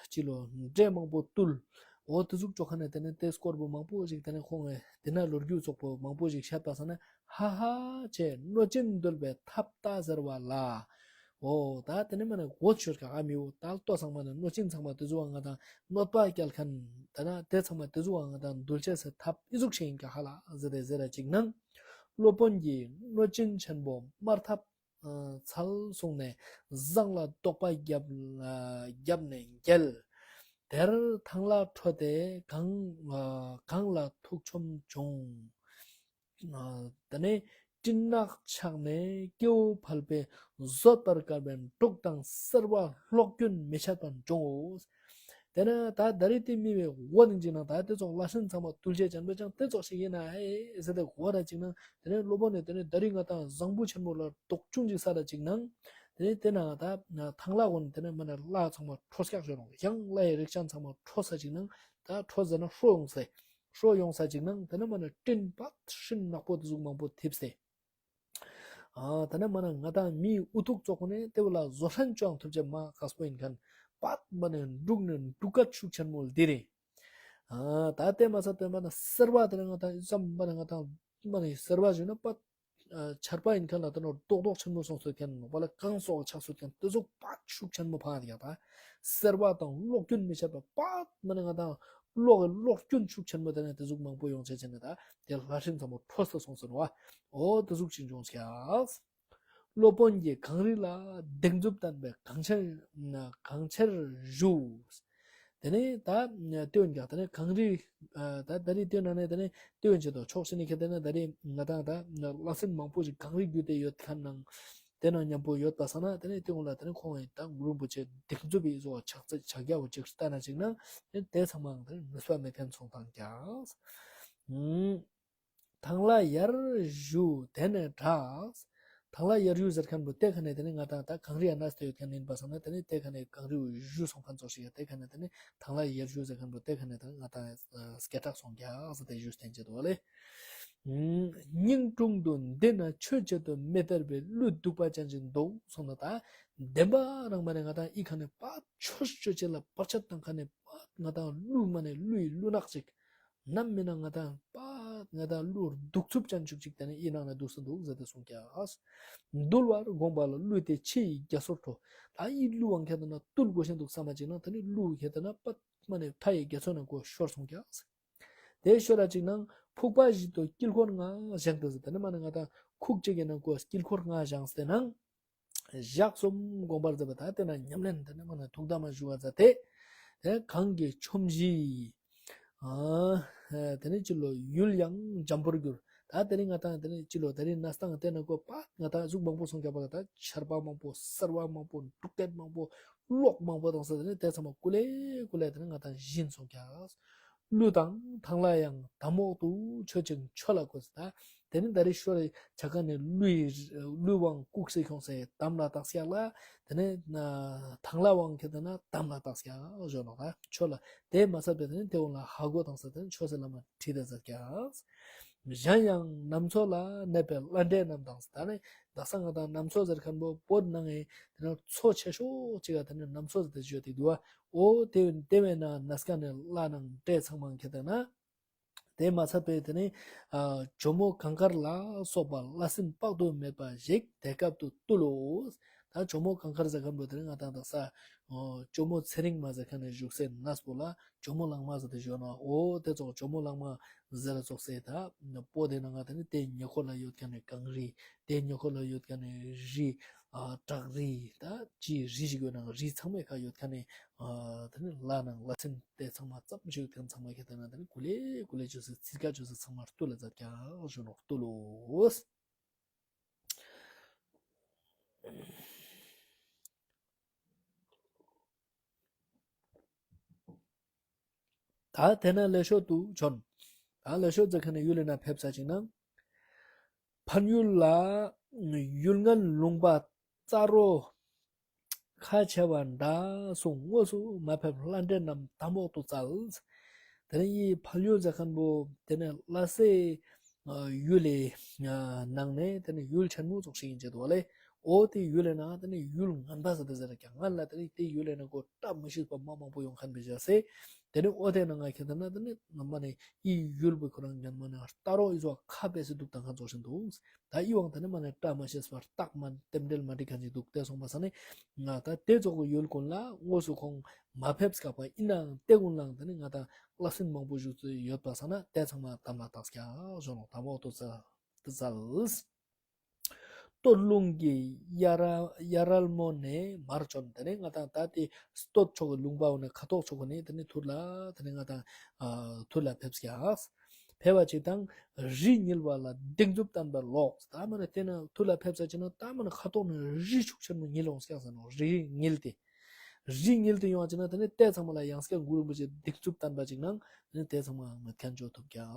ཅི་ལོ་འདྲེ་མང་པོ་བཏུལ། འོ་དེ་ཟུག་ཅོ་ཁན་ནི་དེ་ནས་དེ་སྐོར་པོ་མང་པོ་ཞིག་དེ་ནས་ཁོང་ངི་དེ་ན་ལོ་རྒྱུས་ཙོགས་པོ་མང་པོ་ཞིག་བཤད་པ་སང་ན་ཧ་ཧ་ཅེ་གནོད་སྦྱིན་འདུལ་བའི་ཐབས་ལྟ་ཟེར་བ་ལ། འོ་ད་དེ་ནས་མ་ནི་འོ་ཆོར་ཀ་ཨ་མི་འོ་ད་ལྟོ་ཚང་མ་ནི་གནོད་སྦྱིན་ཚང་མ་དེ་ཟུག་ང་དང་གནོད་པ་སྐྱལ་ཁན་དེ་ན་དེ་ཚང་མ་དེ་ཟུག་ང་དང་འདུལ་ཅེས་སི་ཐབས་ཨི་ཟུག་ཞིག་ཡིན་ཀ་ཧ་ལ་ཟེར་ཏེ་ཟེར་ར་ཅིག་ནང་། སློབ་དཔོན་གྱིས་གནོད་སྦྱིན་ཆེན་པོ་དམར་ཐབས་འཚལ་གསུངས་ནས་ཟངས་ལ་བཟློག་པ་བརྒྱབ་ལ་བརྒྱབ་ནས་འགྱེལ། དེར་ཐང་ལ་ཁྲོ་སྟེ་གངས་གངས་ལ་ཐུག་ཆོམ་བྱུང་། དེ་ནས་སྤྲིན་ནག་ཆགས་ནས་སྐྱེ་བོ་ཕལ་པའི་བཟོད་པར་དཀའ་བའི་འབྲུག་དང་སེར་བ་གློག་རྒྱུན་མི་འཆད་པར་འབྱུང་ངོ་། དེ་ན་ད་ད་རེས་དེ་མི་བའི་འོ་ནི་ཅིག་ན་ད་དེ་ཙོགས་ལྷ་སྲིན་ཚང་མ་བཏུལ་ཅེས་ཅན་པོ་ཅང་དེ་ཙོགས་ཤིག་ཡིན་ན་ཨེ་ཟེར་ཏེ་འོ་ར་ཅིག་ན་དེ་ནས་སློབ་དཔོན་ནི་དེ་ནས་ད་རེས་ང་དང་ཟངས་བུ་ཆེན་མོ་ལ་དོག་ཅུང་ཅིག་ས་ར་ཅིག་ནང་། དེ་ནས་དེ་ན་ད་ཐང་ལྷ་གུན་དེ་ནས་མ་ནི་ལྷ་ཚང་མ་ཁྲོ་སྐྱག་ཞོ་རུང་ཡང་ལྷ་ཡི་རིགས་ཅན་ཚང་མ་ཁྲོ་ས་ཅིག་ནང་ད་ཁྲོ་ཟེར་ན་ཧྲོ་ཡོང་སེ། ཧྲོ་ཡོང་ས་ཅིག་ནང་དེ་ནས་མ་ནི་སྤྲིན་པ་སྤྲིན་ནག་པོ་དེ་ཟུག་མང་པོ་འཐིབས་སེ། ཨ་ད་ནི་མ་ན་ང་དང་མིའི་འུ་ཐུག་ཙོགས་ནས་དེ་བོ་ལ་བཟོད་ཧྲན་ཅོ་ཡང་ཐུབ་ཅེས་མ་ཁག་པོ་ཡིན་ཁན། པད་མ་ནི་འབྲུག་ནི་འབྲུག་སྐད་ཤུགས་ཆེན་མོ་འདི་རེད། ཨ་ད་དེ་མ་ཚད་དེ་མ་ན་སེར་བ་དེ་ནི་ང་དང་ཨི་ཙམ་མ་ནི་ང་དང་མ་ནི་སེར་བ་ཞུ་ན་པད་ཆར་པ་ཡིན་ཁན་ལ་དེ་ནི་རྡོག་རྡོག་ཆེན་མོ་སོང་སོད་ཁན་ནོག་པ་ལ་གངས་སོགས་ཆགས་སོད་ཁན་དེ་ཟུག་པད་ཤུགས་ཆེན་མོ་ཕང་ཡ་ད། སེར་བ་དང་གློག་རྒྱུན་མི་འཆད་པ་པད་མ་ནི་ང་དང་གློག་གི་གློག་རྒྱུན་ཤུགས་ཆེན་མོ་དེ་ནི་དེ་ཟུག་མང་པོ་ཡོང་ཆ་ཆེ་ནི་ད་དེ་ལྷ་སྲིན་ཚང་མ་ཁྲོ་ས་སོང་ཟེར་བ། འོ་དེ་ཟུག་ཅིག་འབྱུང་ཀྱག། སློབ་དཔོན་གྱིས་གངས་རི་ལ་སྡིགས་མཛུབ་བསྟན་པས་གང་ཆེར་གང་ཆེར་ཞུ། དེ་ནས་ད་ལྟོས་ཀྱག་དེ་ནས་གངས་རི་ད་ད་རེས་ལྟོས་ན་ནས་དེ་ནས་ལྟོས་ཆེད་དུ་ཕྱོགས་ཞིག་ནས་ཁྱེད་དེ་ནས་ད་རེས་ང་དང་ད་ལྷ་སྲིན་མང་པོ་ཞིག་གངས་རི་བརྒྱུད་དེ་ཡོད་ཁན་ནང་། དེ་ནང་མཉམ་པོ་ཡོད་པ་སང་ན་དེ་ནས་དེ་ཀུན་ལ་དེ་ནས་ཁོང་ཡིན་ད་གུ་རུ་རིན་པོ་ཆེ་སྡིགས་མཛུབ་ཡི་བཟོ་བ་ཕྱག་འཚལ་ཕྱག་རྒྱ་བོ་ཅིག་ལྟ་ན་ཅིག་ན་དེ་དེ་ཚང་མའང་དེ་ནས་ནུས་པ་མེད་ཁན་སོང་ཐང་ཀྱག། ཐང་ལྷ་ཡར་བཞུགས་དེ་ནས་གྲགས། ཐང་ལྷ་ཡར་བཞུགས་ཟེར་ཁན་པོ་དེ་ཁ་ནས་དེ་ནས་ང་དང་ད་གངས་རི་ཡ་ན་སྟེ་ཡོད་ཁན་ཡིན་པ་སང་ན་དེ་ནས་དེ་ཁ་ནས་གངས་རི་བཞུགས་སོང་ཁན་ཙོགས་ཤིག་ཡ་དེ་ཁ་ནས་དེ་ནས་ཐང་ལྷ་ཡར་བཞུགས་ཟེར་ཁན་པོ་དེ་ཁ་ནས་དེ་ནས་ང་དང་སྐད་གྲགས་སོང་ཀྱག་ཟེར་ཏེ་བཞུགས་བསྟན་ཅེས་དོ་ལེ། སྙིང་དྲུང་དུ་འདི་ན་ཆོས་བྱེད་དུ་མི་སྟེར་བའི་ཀླུ་གདུག་པ་ཅན་ཞིག་འདུག་གསུངས་ན་ད་བདེན་པ་རང་མ་ནས་ང་དང་ཨི་ཁ་ནས་པ་ཆོས་ཅོ་ཅེས་ལ་བར་ཆད་བཏང་ཁ་ནས་པ་ང་དང་ཀླུ་མ་ནས་ཀླུ་ཡི་ཀླུ་ནག་ཅིག་ནམ་མིན་ན་ང་དང་པ་ང་དང་ཀླུ་གདུག་རྩུབ་ཅན་ཅུག་ཅིག་དེ་ནས་ཨི་ནང་ན་འདུག་ས་འདུག་ཟེར་ཏེ་གསུངས་ཀྱག། འདུལ་བར་དགོངས་པ་ལ་ཀླུ་དེ་ཆེ་ཡི་རྒྱ་མཚོར་ཁྲོ། ད་ཨི་ཀླུ་བོའང་ཁྱེད་དེ་ན་བཏུལ་དགོས་ཤེས་འདུག་བསམ་པ་ཅིག་ན་དེ་ནས་ཀླུ་ཁྱེད་དེ་ན་པ་མ་ནས་མཐའ་ཡི་རྒྱ་མཚོ་ནང་ཁོ་ཤོར་སོང་ཀྱག། དེ་ཤོར་ར་ཅིག་ནང་ཕུག་པ་བཞི་དུ་དཀྱིལ་འཁོར་ལྔ་བཞེངས་ཏེ་ཟེར་དེ་ནས་མ་ནས་ང་དང་ཁུག་ཅིག་གི་ནང་ཁོ་དཀྱིལ་འཁོར་ལྔ་བཞེངས་ཏེ་ནང་ཞག་གསུམ་དགོངས་པར་མཛད་པ་ད་དེ་ན་ཉམས་ལེན་དེ་ནས་མ་ནས་ཐུགས་དམ་ཞུ་བར་མཛད་དེ། དེ་གངས་ཀྱི་ཆོམ་གཞི། ཨ་དེ་ནས་ཅི་ལོ་ཡུལ་ཡང་འཇམ་པོར་གྱུར། ད་དེ་ནས་ང་དང་དེ་ནས་ཅི་ལོ་དེ་ནས་གནས་སྟངས་དེ་ནས་ཁོ་པ་ང་དང་གཟུགས་མང་པོ་སོང་ཀྱག་པ་ད་ཆར་པ་མང་པོ་སེར་བ་མང་པོ་འབྲུག་སྐད་མང་པོ་གློག་མང་པོ་དང་ས་དེ་ནས་དེ་ཚང་མ་ཀུ་ལེ་ཀུ་ལེ་དེ་ནས་ང་དང་བཞིན་སོང་ཀྱག། ཀླུ་དང་ཐང་ལྷ་ཡང་དམ་འོག་ཏུ་མཆོད་ཅིང་མཆོད་ལ་བཀོད། ད་ དེ་ནི་ད་རེས་ཤོ་རེ་ཆ་ཁ་ནི་ཀླུའི་ཀླུ་དབང་བཀུག་སེ་ཁྱོངས་སེ་དམ་ལ་བཏགས་ཀྱག་ལ། དེ་ནི་ཐང་ལྷ་དབང་ཁྱེར་ཏེ་ན་དམ་ལ་བཏགས་ཀྱག་ཞུ་ནོག་ད་ཆོས་ལ། དེ་མ་ཚད་པའི་དེ་ནི་དེ་འོང་ལ་ཧ་གོ་དང་ས་དེ་ནི་ཆོས་སེ་བླ་མ་ཁྲིད་དེ་མཛད་ཀྱག་གཞན་ཡང་གནམ་མཚོ་ལ་གནས་པའི་ལྷ་འདྲེ་རྣམས་དང་། ད་ནི་དག་ས་ང་དང་གནམ་མཚོ་ཟེར་མཁན་པོ་བོད་ནང་ངི་དེ་ནི་མཚོ་ཆེ་ཤོས་གཅིག་ག་དེ་ནི་གནམ་མཚོ་ཟེར་ཏེ་བརྗོད་དེ་འདུག་བ། འོ་དེ་དེ་བས་ན་ན་སྐ་ནི་ལྷ་ནང་འདྲེ་ཚང་མ་ཁྱེར་ཏེ་ན། དེ་མ་ཚད་པའི་དེ་ནི་ཨ་ཇོ་མོ་གངས་དཀར་ལ་སོགས་པ་ལྷ་སྲིན་དཔག་ཏུ་མེད་པ་ཞིག་དེ་སྐབས་སུ་བཏུལ་ལོ། ད་ཇོ་མོ་གངས་དཀར་ཟེར་མཁན་པོ་དེ་ནི་ང་དང་དག་ས་ཨོ་ཇོ་མོ་ཚེ་རིང་མ་ཟེར་མཁན་ནི་བཞུགས་སའི་གནས་པོ་ལ་ཇོ་མོ་གླང་མ་ཟེར་ཏེ་བརྗོད་ནོག་འོ་དེ་ཙོགས་ཇོ་མོ་གླང་མ་ཟེར་ཙོགས་སེ་ད་པོ་དེ་ནང་ང་དེ་ནི་དེ་ཉེ་འཁོར་ལ་ཡོད་མཁན་ནི་གངས་རི། དེ་ཉེ་འཁོར་ལ་ཡོད་མཁན་ནི་རི། ཨ་བྲག་རི་ད་ཅི་རི་ཞིག་ཡོད་ན་རི་ཚང་མའི་ཁ་ཡོད་མཁན་ནི་ཨ་དེ་ནི་ལྷ་ནང་ལྷ་སྲིན་དེ་ཚང་མ་ཙམ་ཞིག་ཡོད་མཁན་ཚང་མ་ཁྱེར་ཏེ་ན་དེ་ནི་ཀུ་ལེ་ཀུ་ལེ་བཅོས་སེ་ཚིར་ཁ་བཅོས་སེ་ཚང་མ་བཏུལ་ལ་མཛད་ཀྱག་ཞུ་ནོག་བཏུལ་ལོ། ད་དེ་ནས་ལེ་ཤོད་དུ་བྱོན། ད་ལེ་ཤོད་ཟེར་མཁན་ནི་ཡུལ་ལ་ན་ཕེབས་ས་ཅིག་ན། ཕན་ཡུལ་ལ་ཡུལ་ངན་ལུང་པ་རྩ་རོ་ཁ་ཆེ་བ་འདྲ་གསུངས། དངོས་སུ་མ་ཕེབས་ལྷ་འདྲེ་རྣམས་དམ་འོག་ཏུ་བཙལ། དེ་ནས་ཡི་ཕན་ཡུལ་ཟེར་མཁན་པོ་དེ་ནས་ལྷ་སའི་ཡུལ་ལི་ནང་ནས་དེ་ནས་ཡུལ་ཆེན་མོ་ཙོགས་ཤིག་ཡིན་ཅེས་འདུག་ལེ། འོ་དེ་ཡུལ་ལ་ན་དེ་ནས་ཡུལ་ངན་པ་ཟེར་ཏེ་ཟེར་ཀྱང་ང་ལ་དེ་ནས་དེ་ཡུལ་ལ་ན་གོ་བཀྲ་མི་ཤིས་པ་མ་མང་པོ་ཡོང་མཁན་པའི་བཞག་སེ། དེ་ནས་འོ་དེ་ན་ང་ཁྱེད་དེ་ན་དེ་ནས་ནམ་པ་ནས་ཡི་ཡུལ་པོ་ཁོ་རང་ཉན་མ་ནས་རྟ་རོ་ཨི་ཟོ་ཁ་པེ་སེ་འདུག་དང་ཁ་ཚོགས་བཞིན་འདུག་ད་ཡི་དབང་དེ་ནས་མ་ནས་བཀྲ་མ་ཤིས་པ་རྟགས་མ་རྟེན་འབྲེལ་མ་འགྲིག་མཁན་ཅིག་འདུག་དེ་སོང་པ་ས་ནས་ང་ད་དེ་ཚོགས་ཀྱི་ཡུལ་ཀུན་ལ་དངོས་སུ་ཁོང་མ་ཕེབས་སྐབས་པ་ཡིན་ནའང་དེ་ཀུན་ལའང་དེ་ནས་ང་ད་ལྷ་སྲིན་མང་པོ་བཞུགས་ཡོད་པ་ས་ན་དེ་ཚང་མ་དམ་ལ་བཏགས་ཀྱག་ཞུ་ནོག་དམ་འོག་ཏུ་བཙལ། སྟོད་ལུང་གི་གཡའ་རལ་མོ་ནས་མར་བྱོན། དེ་ནས་ང་དང་ད་དེ་སྟོད་ཕྱོགས་ཀྱི་ལུང་པ་བོ་ནས་ཁ་ཐོག་ཕྱོགས་ནས་དེ་ནས་ཐུར་ལ་དེ་ནས་ང་དང་ཨ་ཐུར་ལ་ཕེབས་ཀྱག་ཕེབས་པ་ཅིག་དང་རི་བསྙིལ་བ་ལ་སྡིགས་མཛུབ་བསྟན་པ་ལོག་ད་མ་ནས་དེ་ནས་ཐུར་ལ་ཕེབས་ས་ཅིག་ན་ད་མ་ནས་ཁ་ཐོག་ནས་རི་ཤུགས་ཆེན་མོ་བསྙིལ་འོང་ཀྱག་ཟེར་ནོག་རི་བསྙིལ་ཏེ། རི་བསྙིལ་ཏེ་ཡོང་བ་ཅིག་ན་དེ་ནས་དེ་ཚང་མ་ལ་ཡང་སྐྱར་གུ་རུ་རིན་པོ་ཆེ་སྡིགས་མཛུབ་བསྟན་པ་ཅིག་ནང་དེ་ནས་དེ་ཚང་མ་མེད་མཁན་ཅོ་ཐུབ་ཀྱག་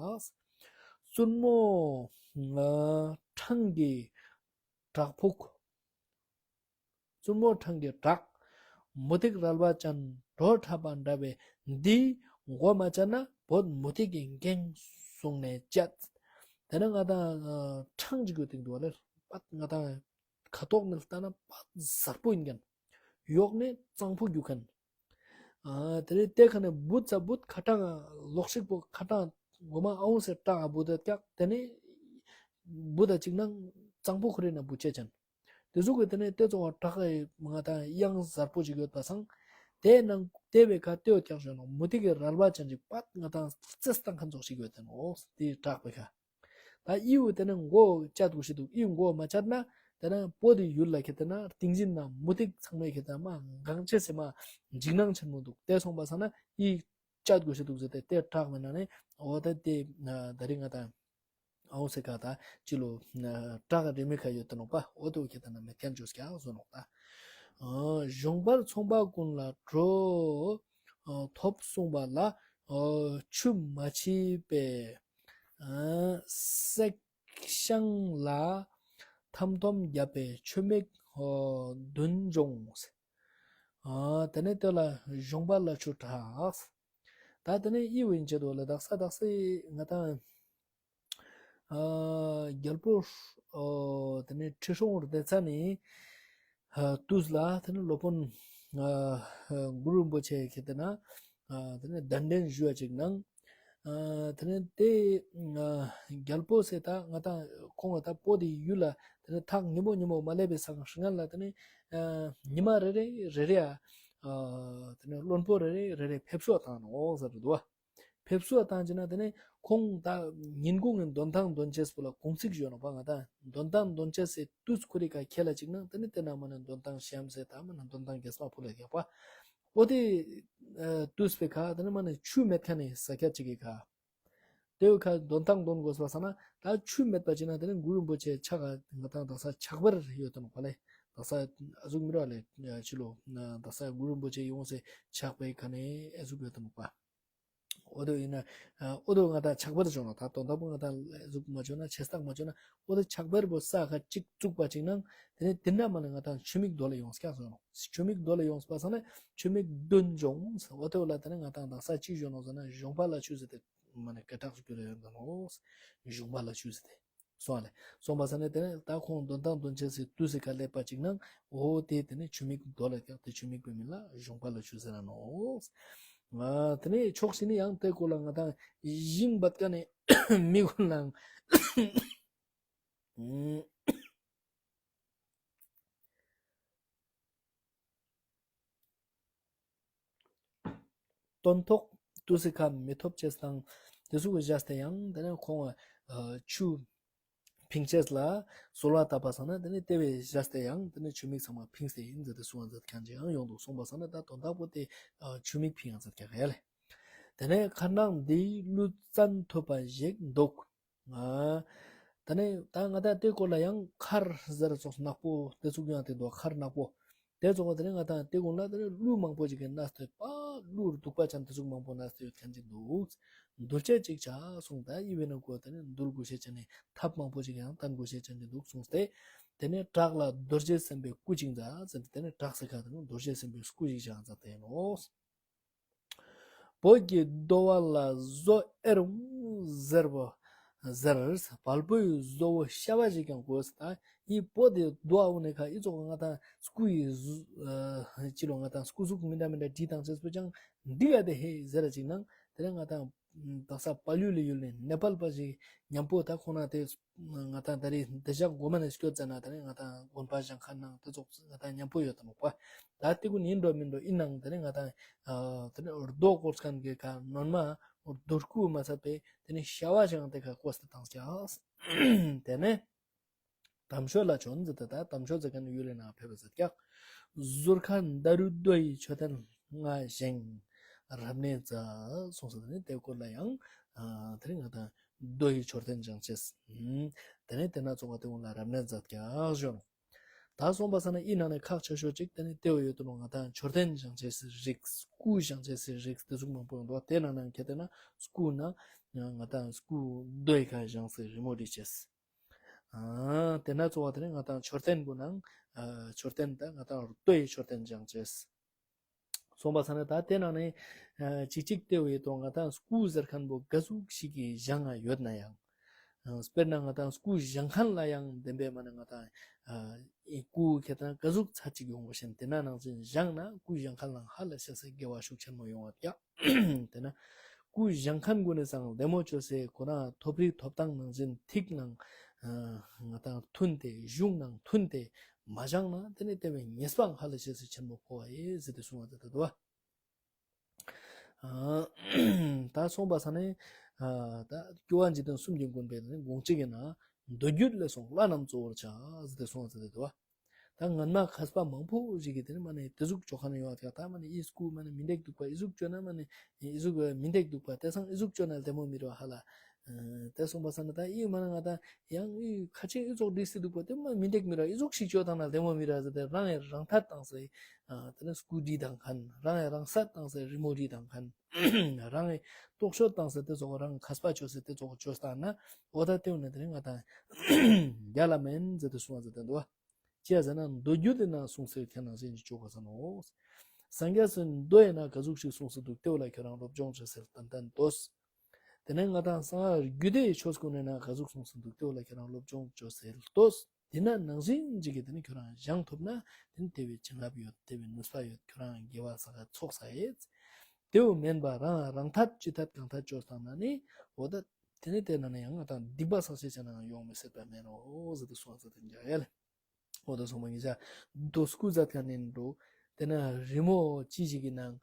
བཙུན་མོ་ཨ་འཕྲང་གི་བྲག་ཕུག་བཙུན་མོ་འཕྲང་གི་བྲག་མུ་ཏིག་རལ་པ་ཅན་བྲོ་འཁྲབ་པ་འདྲ་བའི་འདིའི་མགོ་མ་བཅད་ན་བོད་མུ་ཏིག་གི་འགེངས་གསུངས་ནས་བཅད། དེ་ནས་ང་དང་ཨ་འཕྲང་ཅིག་ཡོད་དེ་འདུག་བ་ལེ། པད་ང་དང་ཁ་ཐོག་ནས་ལྟ་ན་པད་གཟར་པོ་ཡིན་མཁན། གཡོག་ནས་གཙང་པོ་རྒྱུག་མཁན། ཨ་དེ་ནས་དེ་ཁ་ནས་བུད་ཚ་བུད་ཁ་གྲངས་ལོག་ཤིག་པོ་ཁ་གྲངས་འོ་མ་ཨ་འོང་ཟེར་གྲངས་བུད་དེ་ཀྱག་དེ་ནས་བུད་ད་ཅིག་ན་གཙང་པོ་ཁོ་རེ་ན་བུད་ཆེ་ཅན། དེ་ཟུག་གི་དེ་ནས་དེ་ཚོ་བྲག་གི་ང་དང་གཡང་གཟར་པོ་ཅིག་ཡོད་པ་སང་། དེ་ནང་དེ་བའི་ཁ་དེ་བོ་ཀྱག་ཞོན་ནོག་མུ་ཏིག་གི་རལ་པ་ཅན་ཅིག་པད་ང་དང་རྩེས་བཏང་མཁན་ཙོགས་ཤིག་ཡོད་དེ་ནོག་དེ་བྲག་པའི་ཁ། ད་ཨི་བོ་དེ་ནས་མགོ་བཅད་དགོས་ཤེས་འདུག་ཨི་མགོ་མ་བཅད་ན་དེ་ནས་པོ་དེ་ཡུལ་ལ་ཁེ་དེ་ན་ཏིང་འཛིན་ན་མུ་ཏིག་ཚང་མའི་ཁེ་དེ་མ་འགངས་ཆེ་སེ་མ་འཇིགས་སྣང་ཆེན་མོ་འདུག་དེ་སོང་པ་ས་ན་ཨི་བཅད་དགོས་ཤེས་འདུག་ཟེར་ཏེ་དེ་བྲག་མེད་ན་ནི་འོ་ད་དེ་ད་རིང་ང་དང་ཨའོ་སེ་ཀ་ད་ཅི་ལོ་བྲག་རི་མེ་ཁ་ཡོད་དེ་ནོག་པ། འོ་དེ་བོ་ཁེ་དེ་ན་མེད་མཁན་ཅོས་ཀྱག་ཟེར་ནོག་ད། གཞོང་པར་ཚོང་པ་ཀུན་ལ་གྲོ་ཐོབ་གསུངས་པ་ལ་ཆུ་མ་མཆིས་པས། སྲེག་ཤིང་ལ་ཐམ་ཐོམ་བརྒྱབ་པའི་ཆུ་མིག་བདུན་འབྱུང་། དེ་ནས་དེ་ལ་གཞོང་པ་ལ་ཆུ་དྲགས། ད་དེ་ནས་ཨི་བོ་ཡིན་ཆེད་དུ་ལ་དག་ས་དག་ས་ང་དང་རྒྱལ་པོ་དེ་ནས་ཁྲི་སྲོང་ལྡེ་བཙན་ནི་དུས་ལ་དེ་ནས་སློབ་དཔོན་གུ་རུ་རིན་པོ་ཆེ་ཁེ་དེ་ན་དེ་ནས་གདན་འདྲེན་ཞུ་བ་ཅིག་གནང་། དེ་ནས་དེ་རྒྱལ་པོ་ཟེར་ད་ང་དང་ཁོང་ང་ད་པོ་དེ་ཡུལ་ལ་དེ་ནས་ཐག་ཉེ་མོ་ཉེ་མོ་མ་སླེབས་པའི་སང་སྔན་ལ་དེ་ནས་ཉི་མ་རེ་རེ་རེ་རེ་ཨ་དེ་ནས་བློན་པོ་རེ་རེ་རེ་རེ་ཕེབས་བསུ་བཏང་ནོག་ཟེར་འདུག་བ། ཕེབས་བསུ་བཏང་ཅེ་ན་དེ་ནས་ཁོང་ད་ཉིན་གུང་ངི་འདོན་ཐང་འདོན་ཅེས་པོ་ལ་གུང་ཚིགས་ཞུ་ནོག་པ། ང་དང་འདོན་ཐང་འདོན་ཅེས་སི་དུས་ཁོ་རི་ཀ་ཁེལ་ལ་ཅིག་ན་དེ་ནས་དེ་ན་མ་ནས་འདོན་ཐང་གཤམ་སེ་ད་མ་ནས་འདོན་ཐང་རྒྱས་མ་ཕུལ་ལ་རྒྱག་པ། འོ་དེ་དུས་པའི་ཁ་དེ་ནས་མ་ནས་ཆུ་མེད་མཁན་ནི་ས་ཆ་ཅིག་གི་ཁ། དེ་བོ་ཁ་འདོན་ཐང་འདོན་དགོས་པ་ས་ན་ད་ཆུ་མེད་པ་ཅིག་ན་དེ་ནས་གུ་རུ་རིན་པོ་ཆེ་ཕྱག་ག་ང་དང་དག་ས་ཕྱག་པར་ཡོད་དེ་ནོག་པ་ལེ། དག་ས་ཨ་ཟུག་མི་ར་ལེ་ཕྱི་ལོ་དག་ས་གུ་རུ་རིན་པོ་ཆེ་ཡོང་སེ་ཕྱག་པའི་ཁ་ནས་ཨ་ཟུག་ཡོད་དེ་ནོག་པ། འོ་དོ་ཡིན་ན་འོ་དོ་ང་དང་ཆགས་པར་བྱུང་ནོག་ད་དོན་དག་པོ་ང་དང་གཟུགས་མ་བྱུང་ན་ཆེ་སྟག་མ་བྱུང་ན་འོ་དོ་ཆགས་པར་པོ་ས་ཁ་ཅིག་བཙུགས་པ་ཅིག་ནང་དེ་ནས་དེ་འདྲ་མ་ནས་ང་དང་ཆུ་མིག་རྡོ་ལ་ཡོངས་ཀྱག་སོང་ནོག་ཆུ་མིག་རྡོ་ལ་ཡོངས་པ་སང་ན་ཆུ་མིག་བདུན་བྱུང་། འོ་དོ་ལ་དེ་ནས་ང་དང་དག་ས་ཅིག་བྱུང་ནོག་ཟེར་ན་གཞོང་པ་ལ་ཆུ་ཟེར་ཏེ་མ་ནས་སྐད་གྲགས་སུ་གྱུར་ཡོད་ནོག་གཞོང་པ་ལ་ཆུ་ཟེར་ཏེ། སོང་ལེ། སོང་པ་ས་ནས་དེ་ནས་ད་ཁོང་འདོན་སྟངས་འདོན་ཆས་སི་དུས་སི་ཁ་སླེབས་པ་ཅིག་ནང་འོ་དེ་དེ་ནས་ཆུ་མིག་རྡོ་ལ་ཀྱག་དེ་ཆུ་མིག་པའི་མིང་ལ་གཞོང་པ་ལ་ཆུ་ཟེར་ར་ནོག་ཨ་དེ་ནས་ཕྱོགས་ཤིག་ནས་ཡང་དེ་སྐོར་ལ་ང་དང་ཞིང་འབད་ཀ་ནས་མི་ཀུན་ལའང་སྟོན་ཐོག་དུས་སི་ཁ་མི་ཐོབ་ཅེས་དང་དེ་ཟུག་བཞག་སྟེ་ཡང་དེ་ནས་ཁོང་ཆུ་ཕིང་ཅེས་ལ་གསོལ་བ་བཏབ་པ་སང་ན་དེ་ནས་དེ་བས་བཞག་སྟེ་ཡང་དེ་ནས་ཆུ་མིག་ཚང་མ་ཕིངས་ཏེ་ཡིན་ཟེར་ཏེ་གསུང་བ་མཛད་མཁན་ཅིག་ཡང་ཡོང་འདུག་སོང་པ་སང་ན་ད་དོན་དག་པོ་དེ་ཆུ་མིག་ཕིང་ཡང་མཛད་ཀྱག་ཡ་ལེ། དེ་ནས་མཁར་ནག་འདིའི་ཀླུ་བཙན་ཐུབ་པ་ཞིག་འདུག་ཨ། དེ་ནས་ད་ང་དང་དེ་སྐོར་ལ་ཡང་མཁར་ཟེར་ཙོགས་ནག་པོ་དེ་ཚུགས་ཡང་དེ་འདུག་མཁར་ནག་པོ། དེ་ཚོགས་དེ་ནས་ང་དང་དེ་ཀུན་ལ་དེ་ནས་ཀླུ་མང་པོ་ཞིག་གི་གནས་ཏེ་ཡོད་པ་ཀླུ་གདུག་པ་ཅན་དེ་ཚུགས་མང་པོ་གནས་ཏེ་ཡོད་མཁན་ཅིག་འདུག་འདུལ་ཅེས་ཅིག་བྱ་གསུངས། ད་ཡི་བེ་ན་ཀོ་དེ་ནས་འདུལ་དགོས་ཤེས་ཅན་ནི་ཐབས་མང་པོ་ཞིག་ཡང་བསྟན་དགོས་ཤེས་ཅན་ཅིག་འདུག་གསུངས་ཏེ། དེ་ནས་བྲག་ལ་རྡོ་རྗེ་སེམས་དཔའི་སྐུ་ཅིག་མཛད་ཟེར་ཏེ་དེ་ནས་བྲག་སི་ཁ་དེ་ནས་རྡོ་རྗེ་སེམས་དཔའི་སྐུ་ཞིག་བཞེངས་མཛད་དེ་ཡིན་ནོག་བོད་ཀྱི་གདོལ་པ་ལ་བཟོ་ཨེ་རུང་ཟེར་བ་ཟེར། བལ་པོའི་བཟོ་བོ་ཤ་བ་ཞིག་ཀྱང་དགོས་ད། ཡི་བོད་དི་གདོལ་པ་འོ་ནི་ཁ་ཡི་ཙོགས་ང་དང་སྐུ་ཡི་ཅི་ལོ་ང་དང་སྐུ་གཟུགས་མི་འདྲ་མི་འདྲ་བྲིས་བཏང་ཅེས་པོ་ཅང་འགྲིག་ག་དེ་ཧེ་ཟེར་ར་ཅིག་ནང་དེ་ནས་ང་དང་དག་ས་པ་ལུ་ལི་ཡུལ་ནས་ནེ་པལ་པ་ཞིག་མཉམ་པོ་ད་ཁོང་ན་དེ་ང་དང་ད་རེས་འདི་ཞག་གོ་མ་ནས་སྐྱོད་ཙ་ན་དེ་ནས་ང་དང་དགོན་པ་བཞེངས་མཁན་ནང་དེ་ཙོགས་ང་དང་མཉམ་པོ་ཡོད་དམ་པ། ད་དེ་ཀུན་ཡིན་འགྲོ་མིན་འགྲོ་ཡིན་ནང་དེ་ནས་ང་དང་དེ་ནས་རྡོ་བརྐོས་མཁན་གྱི་ཁ་ནོར་མ་རྡོ་སྐུ་མ་ཚད་པའི་དེ་ནས་ཤ་བ་ཞིག་དེ་ཁ་བརྐོས་ཏེ་བཏང་ཀྱག་དེ་ནས་དམ་ཆོས་ལ་བྱོན་ཟེར་ཏེ་ད་དམ་ཆོས་ཟེར་མཁན་ཡུལ་ལི་ནང་ཕེབས་པ་ཟེར་ཀྱག་ཟུར་ཁ་ཟླ་རུ་རྡོ་ཡི་མཆོད་རྟེན་ལྔ་བཞེངས། རབ་གནས་མཛད་གསུངས་ཟེར་ཏེ་དེ་སྐོར་ལ་ཡང་དེ་ནས་ང་དང་རྡོ་ཡི་མཆོད་རྟེན་བཞེངས་ཅེས། དེ་ནས་དེ་ན་ཙོགས་པ་དེ་ཀུན་ལ་རབ་གནས་མཛད་ཀྱག་ཞུ་ནོག་ད་སོང་པ་ས་ན་ཡི་ནང་ནས་ཁག་ཆེ་ཤོས་ཅིག་དེ་ནས་དེ་བོ་ཡོད་དུ་ནོག་ང་དང་མཆོད་རྟེན་བཞེངས་ཅེས་སི་རིགས་སྐུ་བཞེངས་ཅེས་སི་རིགས་དེ་ཟུག་མང་པོ་ཡོང་འདུག་དེ་ནང་ནས་ཁྱེད་དེ་ན་སྐུ་ན་ང་དང་སྐུ་རྡོ་ཡི་ཁ་བཞེངས་སི་རི་མོ་བྲིས་ཅེས། ཨ་དེ་ན་ཙོགས་པ་དེ་ནས་ང་དང་མཆོད་རྟེན་གུན་ནང་ཨ་མཆོད་རྟེན་ད་ང་དང་རྡོ་ཡི་མཆོད་རྟེན་བཞེངས་ཅེས། སོང་པ་ས་ན་ད་དེ་ནང་ནས་ཨ་ཅིག་ཅིག་དེ་བོ་ཡོད་དོ་ང་དང་སྐུ་ཟེར་མཁན་པོ་ག་ཟུག་ཞིག་གི་བཞེངས་ཡོད་ན་ཡང་། ཨ་དཔེར་ན་ང་དང་སྐུ་བཞེངས་མཁན་ལ་ཡང་བདེན་པའི་མ་ནས་ང་དང་ཨ་སྐུ་ཁྱེད་དང་ག་ཟུག་ཚད་ཅིག་ཡོང་བ་བཞིན་དེ་ན་ནང་བཞིན་བཞེངས་ན་སྐུ་བཞེངས་མཁན་ལའང་ཧ་ལས་ཤེས་སི་དགེ་བ་ཤུགས་ཆེན་མོ་ཡོང་བ་ཀྱག་དེ་ན་སྐུ་བཞེངས་མཁན་གུན་ནས་སང་ལྡེ་མོ་བཅོས་སེ་ཁོ་རང་ཐོབ་རིག་ཐོབ་ཐང་ནང་བཞིན་ཐིག་ནང་ཨ་ང་དང་མཐུན་ཏེ་གཞུང་ནང་མཐུན་ཏེ་མ་བཞེངས་ན་དེ་ནས་དེ་བས་ཉེས་པའང་ཧ་ལས་ཤེས་སི་ཆེན་མོ་ཕོག་པ་ཡིན་ཟེར་ཏེ་གསུངས་པ་དེ་ལྟ་བུ། ཨ་ད་སོང་པ་ས་ནས་ཨ་ད་སྐྱོབ་པ་འཇིག་རྟེན་གསུམ་གྱི་མགོན་པོའི་དགོངས་གཅིག་གི་ནང་མདོ་རྒྱུད་ལས་གསུངས་ལྷ་རྣམས་གཙོ་བོར་བྱ་ཟེར་ཏེ་གསུངས་པ་དེ་ལྟ་བུ། ད་སྔན་མ་མཁས་པ་མང་པོ་ཞིག་གིས་དེ་ནི་མ་ནི་དེ་ཟུག་བཅོ་མཁན་ཡོད་ཀྱག་ད་མ་ནི་ཨི་སྐུ་མ་ནི་མི་འགྲིག་འདུག་པ་ཨི་ཟུག་བཅོས་ན་མ་ནི་ཨི་ཟུག་མི་འགྲིག་འདུག་པ་དེ་སང་ཨི་ཟུག་བཅོས་ན་ལྡེ་མོ་མི་རུ་ཧ་ལ། ཨ་དེ་སོང་པ་ས་ན་ད་ཨི་མ་ནི་ང་ད་ཡང་ཨི་ཁ་ཆེ་ཨི་ཟུག་འགྲིག་སྲིད་འདུག་པ་དེ་མ་མི་འགྲིག་མི་རུ་ཨི་ཟུག་ཞིག་བཅོས་བཏང་ན་ལྡེ་མོ་མི་རུ་ཟེར་ཏེ་རང་ཡང་རང་ཐད་བཏང་སེ་ཨ་དེ་ནི་སྐུ་བྲིས་བཏང་མཁན་རང་ཡང་རང་སད་བཏང་སེ་རི་མོ་བྲིས་བཏང་མཁན་རང་ཡང་རྟོག་དཔྱོད་བཏང་སེ་དེ་ཚོ་རང་མཁས་པ་བཅོས་སེ་དེ་ཚོ་བཅོས་བཏང་ན་འོ་ད་དེ་འོ་ན་དེ་ནི་ང་ད་རྒྱལ་ལ་མེན་ཟེར་ཏེ་གསུངས་པ་ཟེར་ཏེ་འདུག་པ། ཅི་ཡ་ཟེར་ན་མདོ་རྒྱུད་དེ་ན་གསུངས་སེ་ཁྱེད་ནང་བཞིན་གྱི་བཅོ་ག་ས་ནོ། སངས་རྒྱས་སི་མདོ་ཡི་ནང་ག་ཟུག་ཞིག་གསུངས་སེ་འདུག་དེ་བོ་ལ་ཁྱོད་རང་སློབ་སྦྱོང་བྱོས་སེ་ཏན་ཏན་ལྟོས། དེ་ནས་ང་དང་སངས་རྒྱས་རྒྱུད་སྡེའི་ཆོས་ཀུན་ནི་ནང་ག་ཟུག་གསུངས་སེ་འདུག་དེ་བོ་ལ་ཁྱོད་རང་སློབ་སྦྱོང་བྱོས་སེ་ལྟོས། དེ་ན་ནང་བཞིན་ཅིག་གི་དེ་ནི་ཁྱོད་རང་བཞེངས་ཐུབ་ན་དེ་ནི་དེ་བས་བྱིན་རླབས་ཡོད་དེ་བས་ནུས་པ་ཡོད་ཁྱོད་རང་དགེ་བ་བསགས་ཚོགས་བསགས་ཡོད། དེ་བོ་མེན་པ་རང་རང་ཐད་ཅི་ཐད་གང་ཐད་བཅོས་བཏང་ན་ནི་འོ་ད་དེ་ནི་དེ་ན་ནི་ཡང་ང་དང་སྡིག་པ་བསགས་ཤེས་ཅན་ཡང་ཡོང་མི་སྲིད་པ་མེན་ནོ་ཟེར་ཏེ་གསུངས་ཟེར་ཏེ་འཇག་ཡ་ལེ། འོ་དེ་སོང་པ་ངེད་ཅག་རྡོ་སྐུ་མཛད་མཁན་ནི་འགྲོ། དེ་ན་རི་མོ་ཅི་ཞིག་གི་ནང་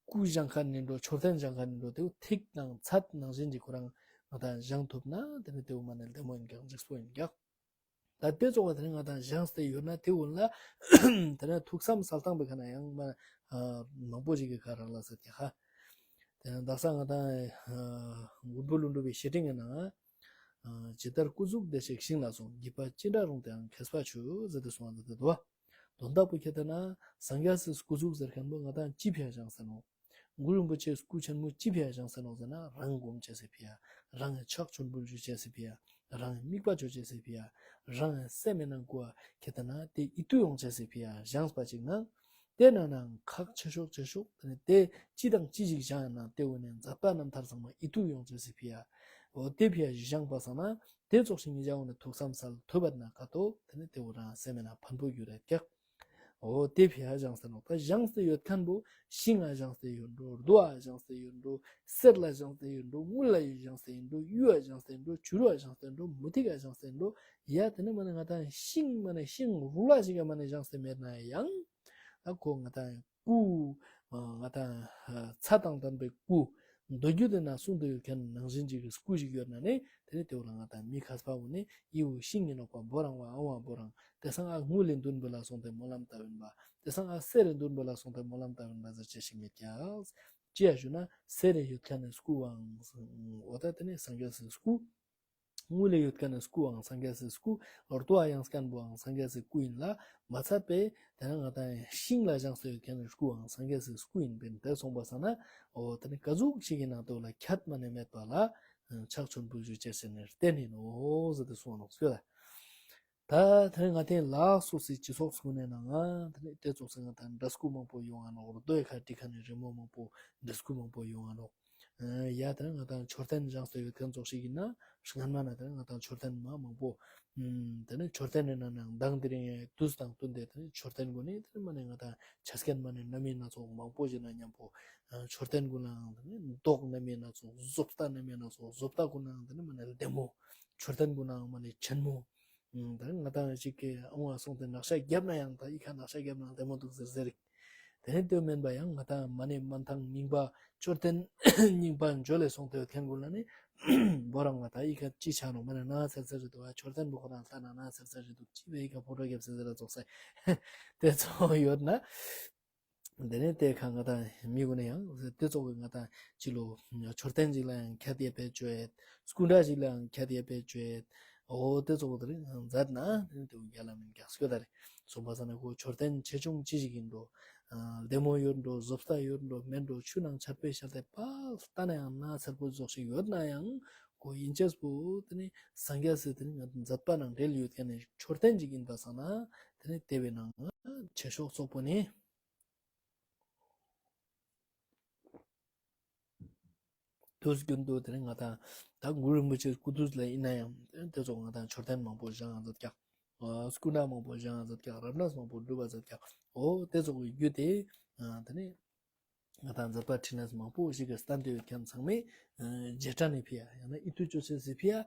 སྐུ་བཞེངས་མཁན་ནི་འགྲོ་མཆོད་རྟེན་བཞེངས་མཁན་ནི་འགྲོ་དེ་ཐིག་དང་ཚད་ནང་བཞིན་གྱི་ཁོ་རང་ང་དང་བཞེངས་ཐུབ་ན་དེ་ནི་དེ་བོ་མ་ནི་ལྡེ་མོ་ཡིན་ཀྱག་འཇིགས་པོ་ཡིན་ཀྱག་ད་དེ་ཚོ་བ་དེ་ནི་ང་དང་བཞེངས་ཏེ་ཡོད་ན་དེ་འོ་ལ་དེ་ན་ཐུགས་བསམ་གསལ་བཏང་པའི་ཁ་ན་ཡང་མ་མང་པོ་ཞིག་གི་ཁ་རག་ལ་ཟེར་ཀྱག་ཧ། དེ་ན་དག་ས་ང་དང་མགོན་པོ་ཀླུ་སྒྲུབ་པའི་བཤེས་སྤྲིང་ངི་ནང་ཇི་ལྟར་སྐུ་གཟུགས་བདེ་གཤེགས་ཞིང་ལ་སོགས། བགྱིས་པ་ཅི་འདྲ་རུང་དེའང་མཁས་པ་མཆོག་ཟེར་ཏེ་གསུངས་པ་ཟེར་ཏེ་འདུག་པ། དོན་དག་པོ་ཁྱེད་དེ་ན་སངས་རྒྱས་སི་སྐུ་གཟུགས་ཟེར་མཁན་པོ་ང་དང་ཅི་ཕི་ཡ་བཞེངས་ས་ནོ། གུ་རུ་རིན་པོ་ཆེ་སྐུ་ཆེན་མོ་ཅི་ཕི་ཡ་བཞེངས་ཏེ་ནོག་ཟེར་ན། རང་སྒོམ་ཅེས་སི་ཕི་ཡ། རང་ངི་ཕྱག་མཆོད་འབུལ་ཞུ་ཅེས་སི་ཕི་ཡ། རང་ངི་དམིགས་པ་ཅོ་ཅེས་སི་ཕི་ཡ། རང་ངི་སེམས་ནང་ངུ་ཁྱེར་ཏེ་ན་དེ་ཡིད་དུ་ཡོང་ཅེས་སི་ཕི་ཡ་བཞེངས་པ་ཅིག་ན། དེ་ན་ནང་ཁག་ཆེ་ཤོས་ཆེ་ཤོས་དེ་ནི་དེ་ཅི་དང་ཅི་ཞིག་བཞེངས་ན་དེ་བོ་ནི་མཛད་པ་རྣམ་ཐར་ཚང་མ་ཡིད་དུ་ཡོང་ཅེས་སི་ཕི་ཡ། འོ་དེ་ཕི་ཡ་བཞེངས་པ་སང་ན་དེ་ཙོགས་ཤིག་ཉེ་ཞའོ་ནི་ཐུགས་བསམ་སལ་ཐུབ་པ་ན་ཀ་ཏོ་དེ་ནི་དེ་བོ་རང་སེམས་ན་ཕན་པོ་ཡོད་རེད་ཀྱག། འོ་དེ་ཕི་ཡ་བཞེངས་ཏེ་ནོག། ད་བཞེངས་ཏེ་ཡོད་ཁན་བོ་ཤིང་ང་བཞེངས་ཏེ་ཡོད་འགྲོ། རྡོ་ང་བཞེངས་ཏེ་ཡོད་འགྲོ། གསེར་ལ་བཞེངས་ཏེ་ཡོད་འགྲོ། དངུལ་ལ་བཞེངས་ཏེ་ཡོད་འགྲོ། གཡུ་ང་བཞེངས་ཏེ་ཡོད་འགྲོ། བྱུ་རུ་ང་བཞེངས་ཏེ་ཡོད་འགྲོ། མུ་ཏིག་ང་བཞེངས་ཏེ་ཡོད་འགྲོ། ཡ་དེ་ནི་མ་ནི་ང་ཏང་ཤིང་མ་ནི་ཤིང་རུ་ལ་ཞིག་ག་མ་ནི་བཞེངས་ཏེ་མེད་ན་ཡང་། ད་ཁོ་ང་ཏང་སྐུ་ང་ཏང་ཚ་དང་ལྡན་པའི་སྐུ། མདོ་རྒྱུད་དེ་ན་གསུངས་ཏེ་ཡོད་ཁན་ནང་བཞིན་ཅིག་གི་སྐུ་ཞིག་ཡོད་ན་ནི་དེ་ནི་དེ་བོ་ལ་ང་ཏང་མི་མཁས་པ་བོ་ནི་ཡི་བོ་ཤིང་ཨིན་ནོག་པ། བོ་རང་བ་ཨང་བ་བོ་རང་། དེ་སང་ཨ་དངུལ་ལི་འདུན་བོ་ལ་སོང་སྟེ་སྨོན་ལམ་བཏབ་ཨིན་པ། དེ་སང་ཨ་གསེར་རི་འདུན་བོ་ལ་སོང་སྟེ་སྨོན་ལམ་བཏབ་ཨིན་པ་ཟེར་ཅེས་ཤིག་མེད་ཀྱག། ཅི་ཡ་ཞུ་ན་གསེར་རི་ཡོད་ཁན་ནི་སྐུ་ཨང་འོ་ད་དེ་ནི་སངས་རྒྱས་སི་སྐུ། དངུལ་ལི་ཡོད་ཁན་ནི་སྐུ་ཨང་སངས་རྒྱས་སི་སྐུ། རྡོ་ང་ཡང་སྐན་བོའང་སངས་རྒྱས་སི་སྐུ་ཨིན་ལ། མ་ཚད་པའི་དེ་ན་ང་ཏང་ཤིང་ལ་བཞེངས་ཏེ་ཡོད་ཁན་ནི་སྐུ་ཨང་སངས་རྒྱས་སི་སྐུ་ཨིན་པིན། དེ་སོང་པ་སང་ན་འོ་དེ་ནི་ཀ་ཟུག་ཞིག་གི་ནང་དུ་ལ་ཁྱད་མ་ནི་མེད་པ་ལ་ཕྱག་མཆོད་འབུལ་ཞུ་ཅེས་ཟེར་ནི་བསྟན་ཨིན་ནོག་ཟེར་ཏེ་གསུངས་ནོག་ཟེར་ལ། ད་དེ་ནི་ང་ཏང་ལ་སོགས་སི་སྤྱི་ཚོགས་སུ་ནས་ནང་ང་དེ་ནི་དེ་ཙོགས་སི་ང་ཏང་འདྲ་སྐུ་མང་པོ་ཡོང་ང་ནོག། རྡོའི་ཁ་བྲིས་ཁན་ནི་རི་མོ་མང་པོ་འདྲ་སྐུ་མང་པོ་ཡོང་ང་ནོག། ཡ་དེ་ནི་ང་ཏང་མཆོད་རྟེན་བཞེངས་ཏེ་ཡོད་ཁན་ཙོགས་ཤིག་ཨིན་ན་སྔན་མ་ན་དེ་ནི་ང་ཏང་མཆོད་རྟེན་མ་མང་པོ། དེ་ནི་མཆོད་རྟེན་ནི་ནང་ནང་མདང་དེ་རིང་དུས་དང་བསྟུན་ཏེ་དེ་ནི་མཆོད་རྟེན་གུན་ནི་དེ་ནི་མ་ནི་ང་ཏང་ཆ་རྐྱེན་མ་ནི་སྣ་མིན་སྣ་ཚོགས་མང་པོ་ཞིག་ན་མཉམ་པོ། མཆོད་རྟེན་གུན་ནང་དེ་ནི་མདོག་སྣ་མིན་སྣ་ཚོགས་བཟོ་ལྟ་སྣ་མིན་སྣ་ཚོགས་བཟོ་ལྟ་གུན་ནང་དེ་ནི་མ་ནི་ལྡེ་མོ། མཆོད་རྟེན་གུན་ནང་མ་ནི་ཆེན་མོ། ད་ང་ཏང་ཅིག་གི་ཨང་བ་སོང་སྟེ་ནག་ཤ་བརྒྱབ་ན་ཡང་ད་ཨི་ཁ་ནག་ཤ་བརྒྱབ་ན་ལྡེ་མོ་འདུག་ཟེར་ཟེར་རིག། དེ་ནི་དེ་མེན་པ་ཡང་ང་ཏང་མ་ནི་མན་ཐང་རྙིང་པ་མཆོད་རྟེན་རྙིང་པ་འཇོལ་ལེ་སོང་སྟེ་ཡོད་ཁན་གུན་ལ་ནི་བོ་རང་ང་ཏང་ཨི་ཁ་ཅི་ཆ་ནོག་མ་ནི་ན་ཚར་ཚར་རེད་འདུག། མཆོད་རྟེན་བོ་ཁོ་རང་ལྟ་ན་ན་ཚར་ཚར་རེད་འདུག། ཅི་བས་ཨི་ཁ་ཕོ་ཊོ་རྒྱབ་ཟེར་ཟེར་ར་ཙོགས་སེ་དེ་ཚོ་ཡོད་ན། དེ་ནས་དེ་ཁ་ང་ཏང་མི་གུན་ནི་ཡང་དེ་ཙོགས་སི་ང་ཏང་ཅི་ལོ་མཆོད་རྟེན་ཅིག་ལ་ཡང་ཁྱད་ཡས་པའི་ཅོ་ཡས། སྐུ་འདྲ་ཅིག་ལ་ཡང་ཁྱད་ཡས་པའི་ཅོ་ཡས། འོ་དེ་ཙོགས་དེ་རིང་མཛད་ན་དེ་ནི་དེ་བོ་རྒྱ་ལ་མིན་རྒྱག་སྐྱོད་ད་རེད། སོང་པ་སང་ན་ཁོ་མཆོད་རྟེན་ཆེ་ཆུང་ཅི་ཞིག་ཨིན་འགྲོ། ལྡེ་མོ་ཡོད་འགྲོ་བཟོ་ལྟ་ཡོད་འགྲོ་མེད་འགྲོ་ཆུ་ནང་ཆར་པའི་ཤར་ཏེ་ཕར་ལྟ་ན་ཡང་ན་ཚར་པོ་ཙོགས་ཤིག་ཡོད་ན་ཡང་ཁོ་ཨིན་ཅེས་པོ་དེ་ནི་སངས་རྒྱས་སི་དེ་ནི་མཛད་པ་ནང་འབྲེལ་ཡོད་ཁན་ནི་མཆོད་རྟེན་ཅིག་ཨིན་པ་སང་ན་དེ་ནི་དེ་བས་ནང་ཆེ་ཤོས་ཙོགས་པོ་ནི། དུས་རྒྱུན་དུ་དེ་ནི་ང་ཏང་ད་གུ་རུ་རིན་པོ་ཆེ་སྐུ་དུས་ལ་ཨིན་ན་ཡང་དེ་ཙོགས་ང་ཏང་མཆོད་རྟེན་མང་པོ་བཞེངས་མཛད་ཀྱག། སྐུ་འདྲ་མང་པོ་བཞེངས་མཛད་ཀྱག། རབ་གནས་མང་པོ་སྒྲུབ་མཛད་ཀྱག། འོ་དེ་ཙོགས་ཀྱི་རྒྱུ་དེ་དེ་ནི་ང་ཏང་མཛད་པ་འཕྲིན་ལས་མང་པོ་ཞིག་གི་སྟན་ཏེ་ཡོད་ཁན་ཚང་མས་རྗེས་དྲན་ནི་ཕི་ཡ་ཡང་ན་ཡིད་དུ་ཅོ་ཅེས་སི་ཕི་ཡ་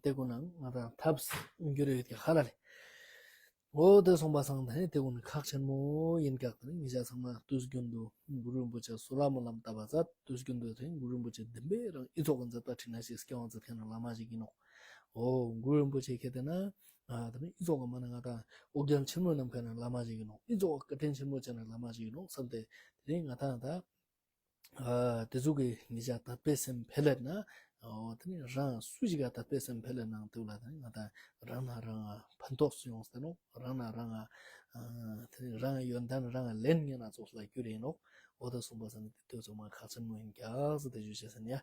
དེ་གུན་ནང་ང་ཏང་ཐབས་འགྱུར་ཡོད་ཀྱག་ཧ་ལ་ལེ། འོ་དེ་སོང་པ་སང་དེ་ནི་དེ་གུན་ནི་ཁག་ཆེན་མོ་ཨིན་ཀྱག། དེ་ནི་ང་ཏང་ཚང་མ་དུས་རྒྱུན་དུ་གུ་རུ་རིན་པོ་ཆེ་གསོལ་བ་སྨོན་ལམ་བཏབ་པ་མཛད། དུས་རྒྱུན་དུ་དེ་གུ་རུ་རིན་པོ་ཆེ་བདེན་པའི་རང་ཨི་ཙོགས་མཛད་པ་འཕྲིན་ལས་ཤིག་སྐྱོང་མཛད་ཁན་བླ་མ་ཞིག་ཨིན་ནོག། འོ་གུ་རུ་རིན་པོ་ཆེ་ཁྱེར་ཏེ་ན་དེ་ནི་ཨི་ཙོགས་མ་ནི་ང་ཏང་ཨོ་རྒྱན་ཆེན་མོ་ནམ་མཁའ་ནི་བླ་མ་ཞིག་ཨིན་ནོག། ཨི་ཙོགས་བཀའ་དྲིན་ཆེན་མོ་ཅན་ནི་བླ་མ་ཞིག་ཨིན་ནོག་བསམ་སྟེ་དེ་ནི་ང་ཏང་ད། དེ་ཟུག་གི་ང་ཏང་དད་པའི་སེམས་འཕེལ་ལེ་ན། འོ་དེ་ནི་རང་སུ་ཞིག་ག་དད་པའི་སེམས་འཕེལ་ལེ་ནང་དུ་ལ་དེ་ནི་ང་ཏང་རང་ན་རང་ང་ཕན་ཐོགས་སུ་ཡོང་སྟེ་ནོག། རང་ན་རང་ང་དེ་ནི་རང་ཡོན་ཏན་རང་ལེན་ཉན་ན་ཙོགས་ལ་འགྱུར་ཨིན་ནོག། འོ་དེ་སོང་པ་སང་དེ་ཚང་མ་ཁག་ཆེན་མོ་ཨིན་ཀྱག་ཟེར་ཏེ་ཞུ་ཅེས་ཨིན་ཡ།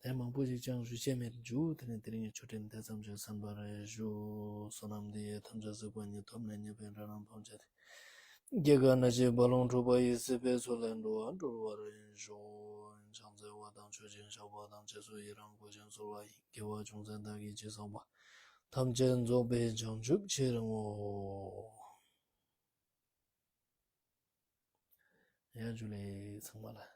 དེ་མང་པོ་ཞིག་ཅང་ཞུ་ཅེས་མེད་ཞུ། དེ་ནི་དེ་རིང་གི་ཆོས་འབྲེལ་དེ་ཙམ་ཞིག་གསན་པར་ཞུ། བསོད་ནམས་འདི་ཡིས་ཐམས་ཅད་གཟིགས་པ་ཉིད། ཐོབ་ནས་ཉེས་པའི་དགྲ་རྣམས་ཕམ་བྱས་ཏེ། སྐྱེ་རྒ་ན་འཆིའི་རྦ་ཀློང་འཁྲུགས་པ་ཡི། སྲིད་པའི་མཚོ་ལས་འགྲོ་བ་སྒྲོལ་བར་ཤོག། ཕྱག་འཚལ་བ་དང་མཆོད་ཅིང་བཤགས་པ་དང་། རྗེས་སུ་ཡི་རང་བསྐུལ་ཞིང་གསོལ་བ་ཡི། དགེ་བ་ཅུང་ཟད་བདག་གིས་ཅི་བསགས་པ། ཐམས་ཅད་རྫོགས་པའི་བྱང་ཆུབ་ཕྱིར་བསྔོ། ཡ་ཇུ་ལེ་ཚང་མ་ལ།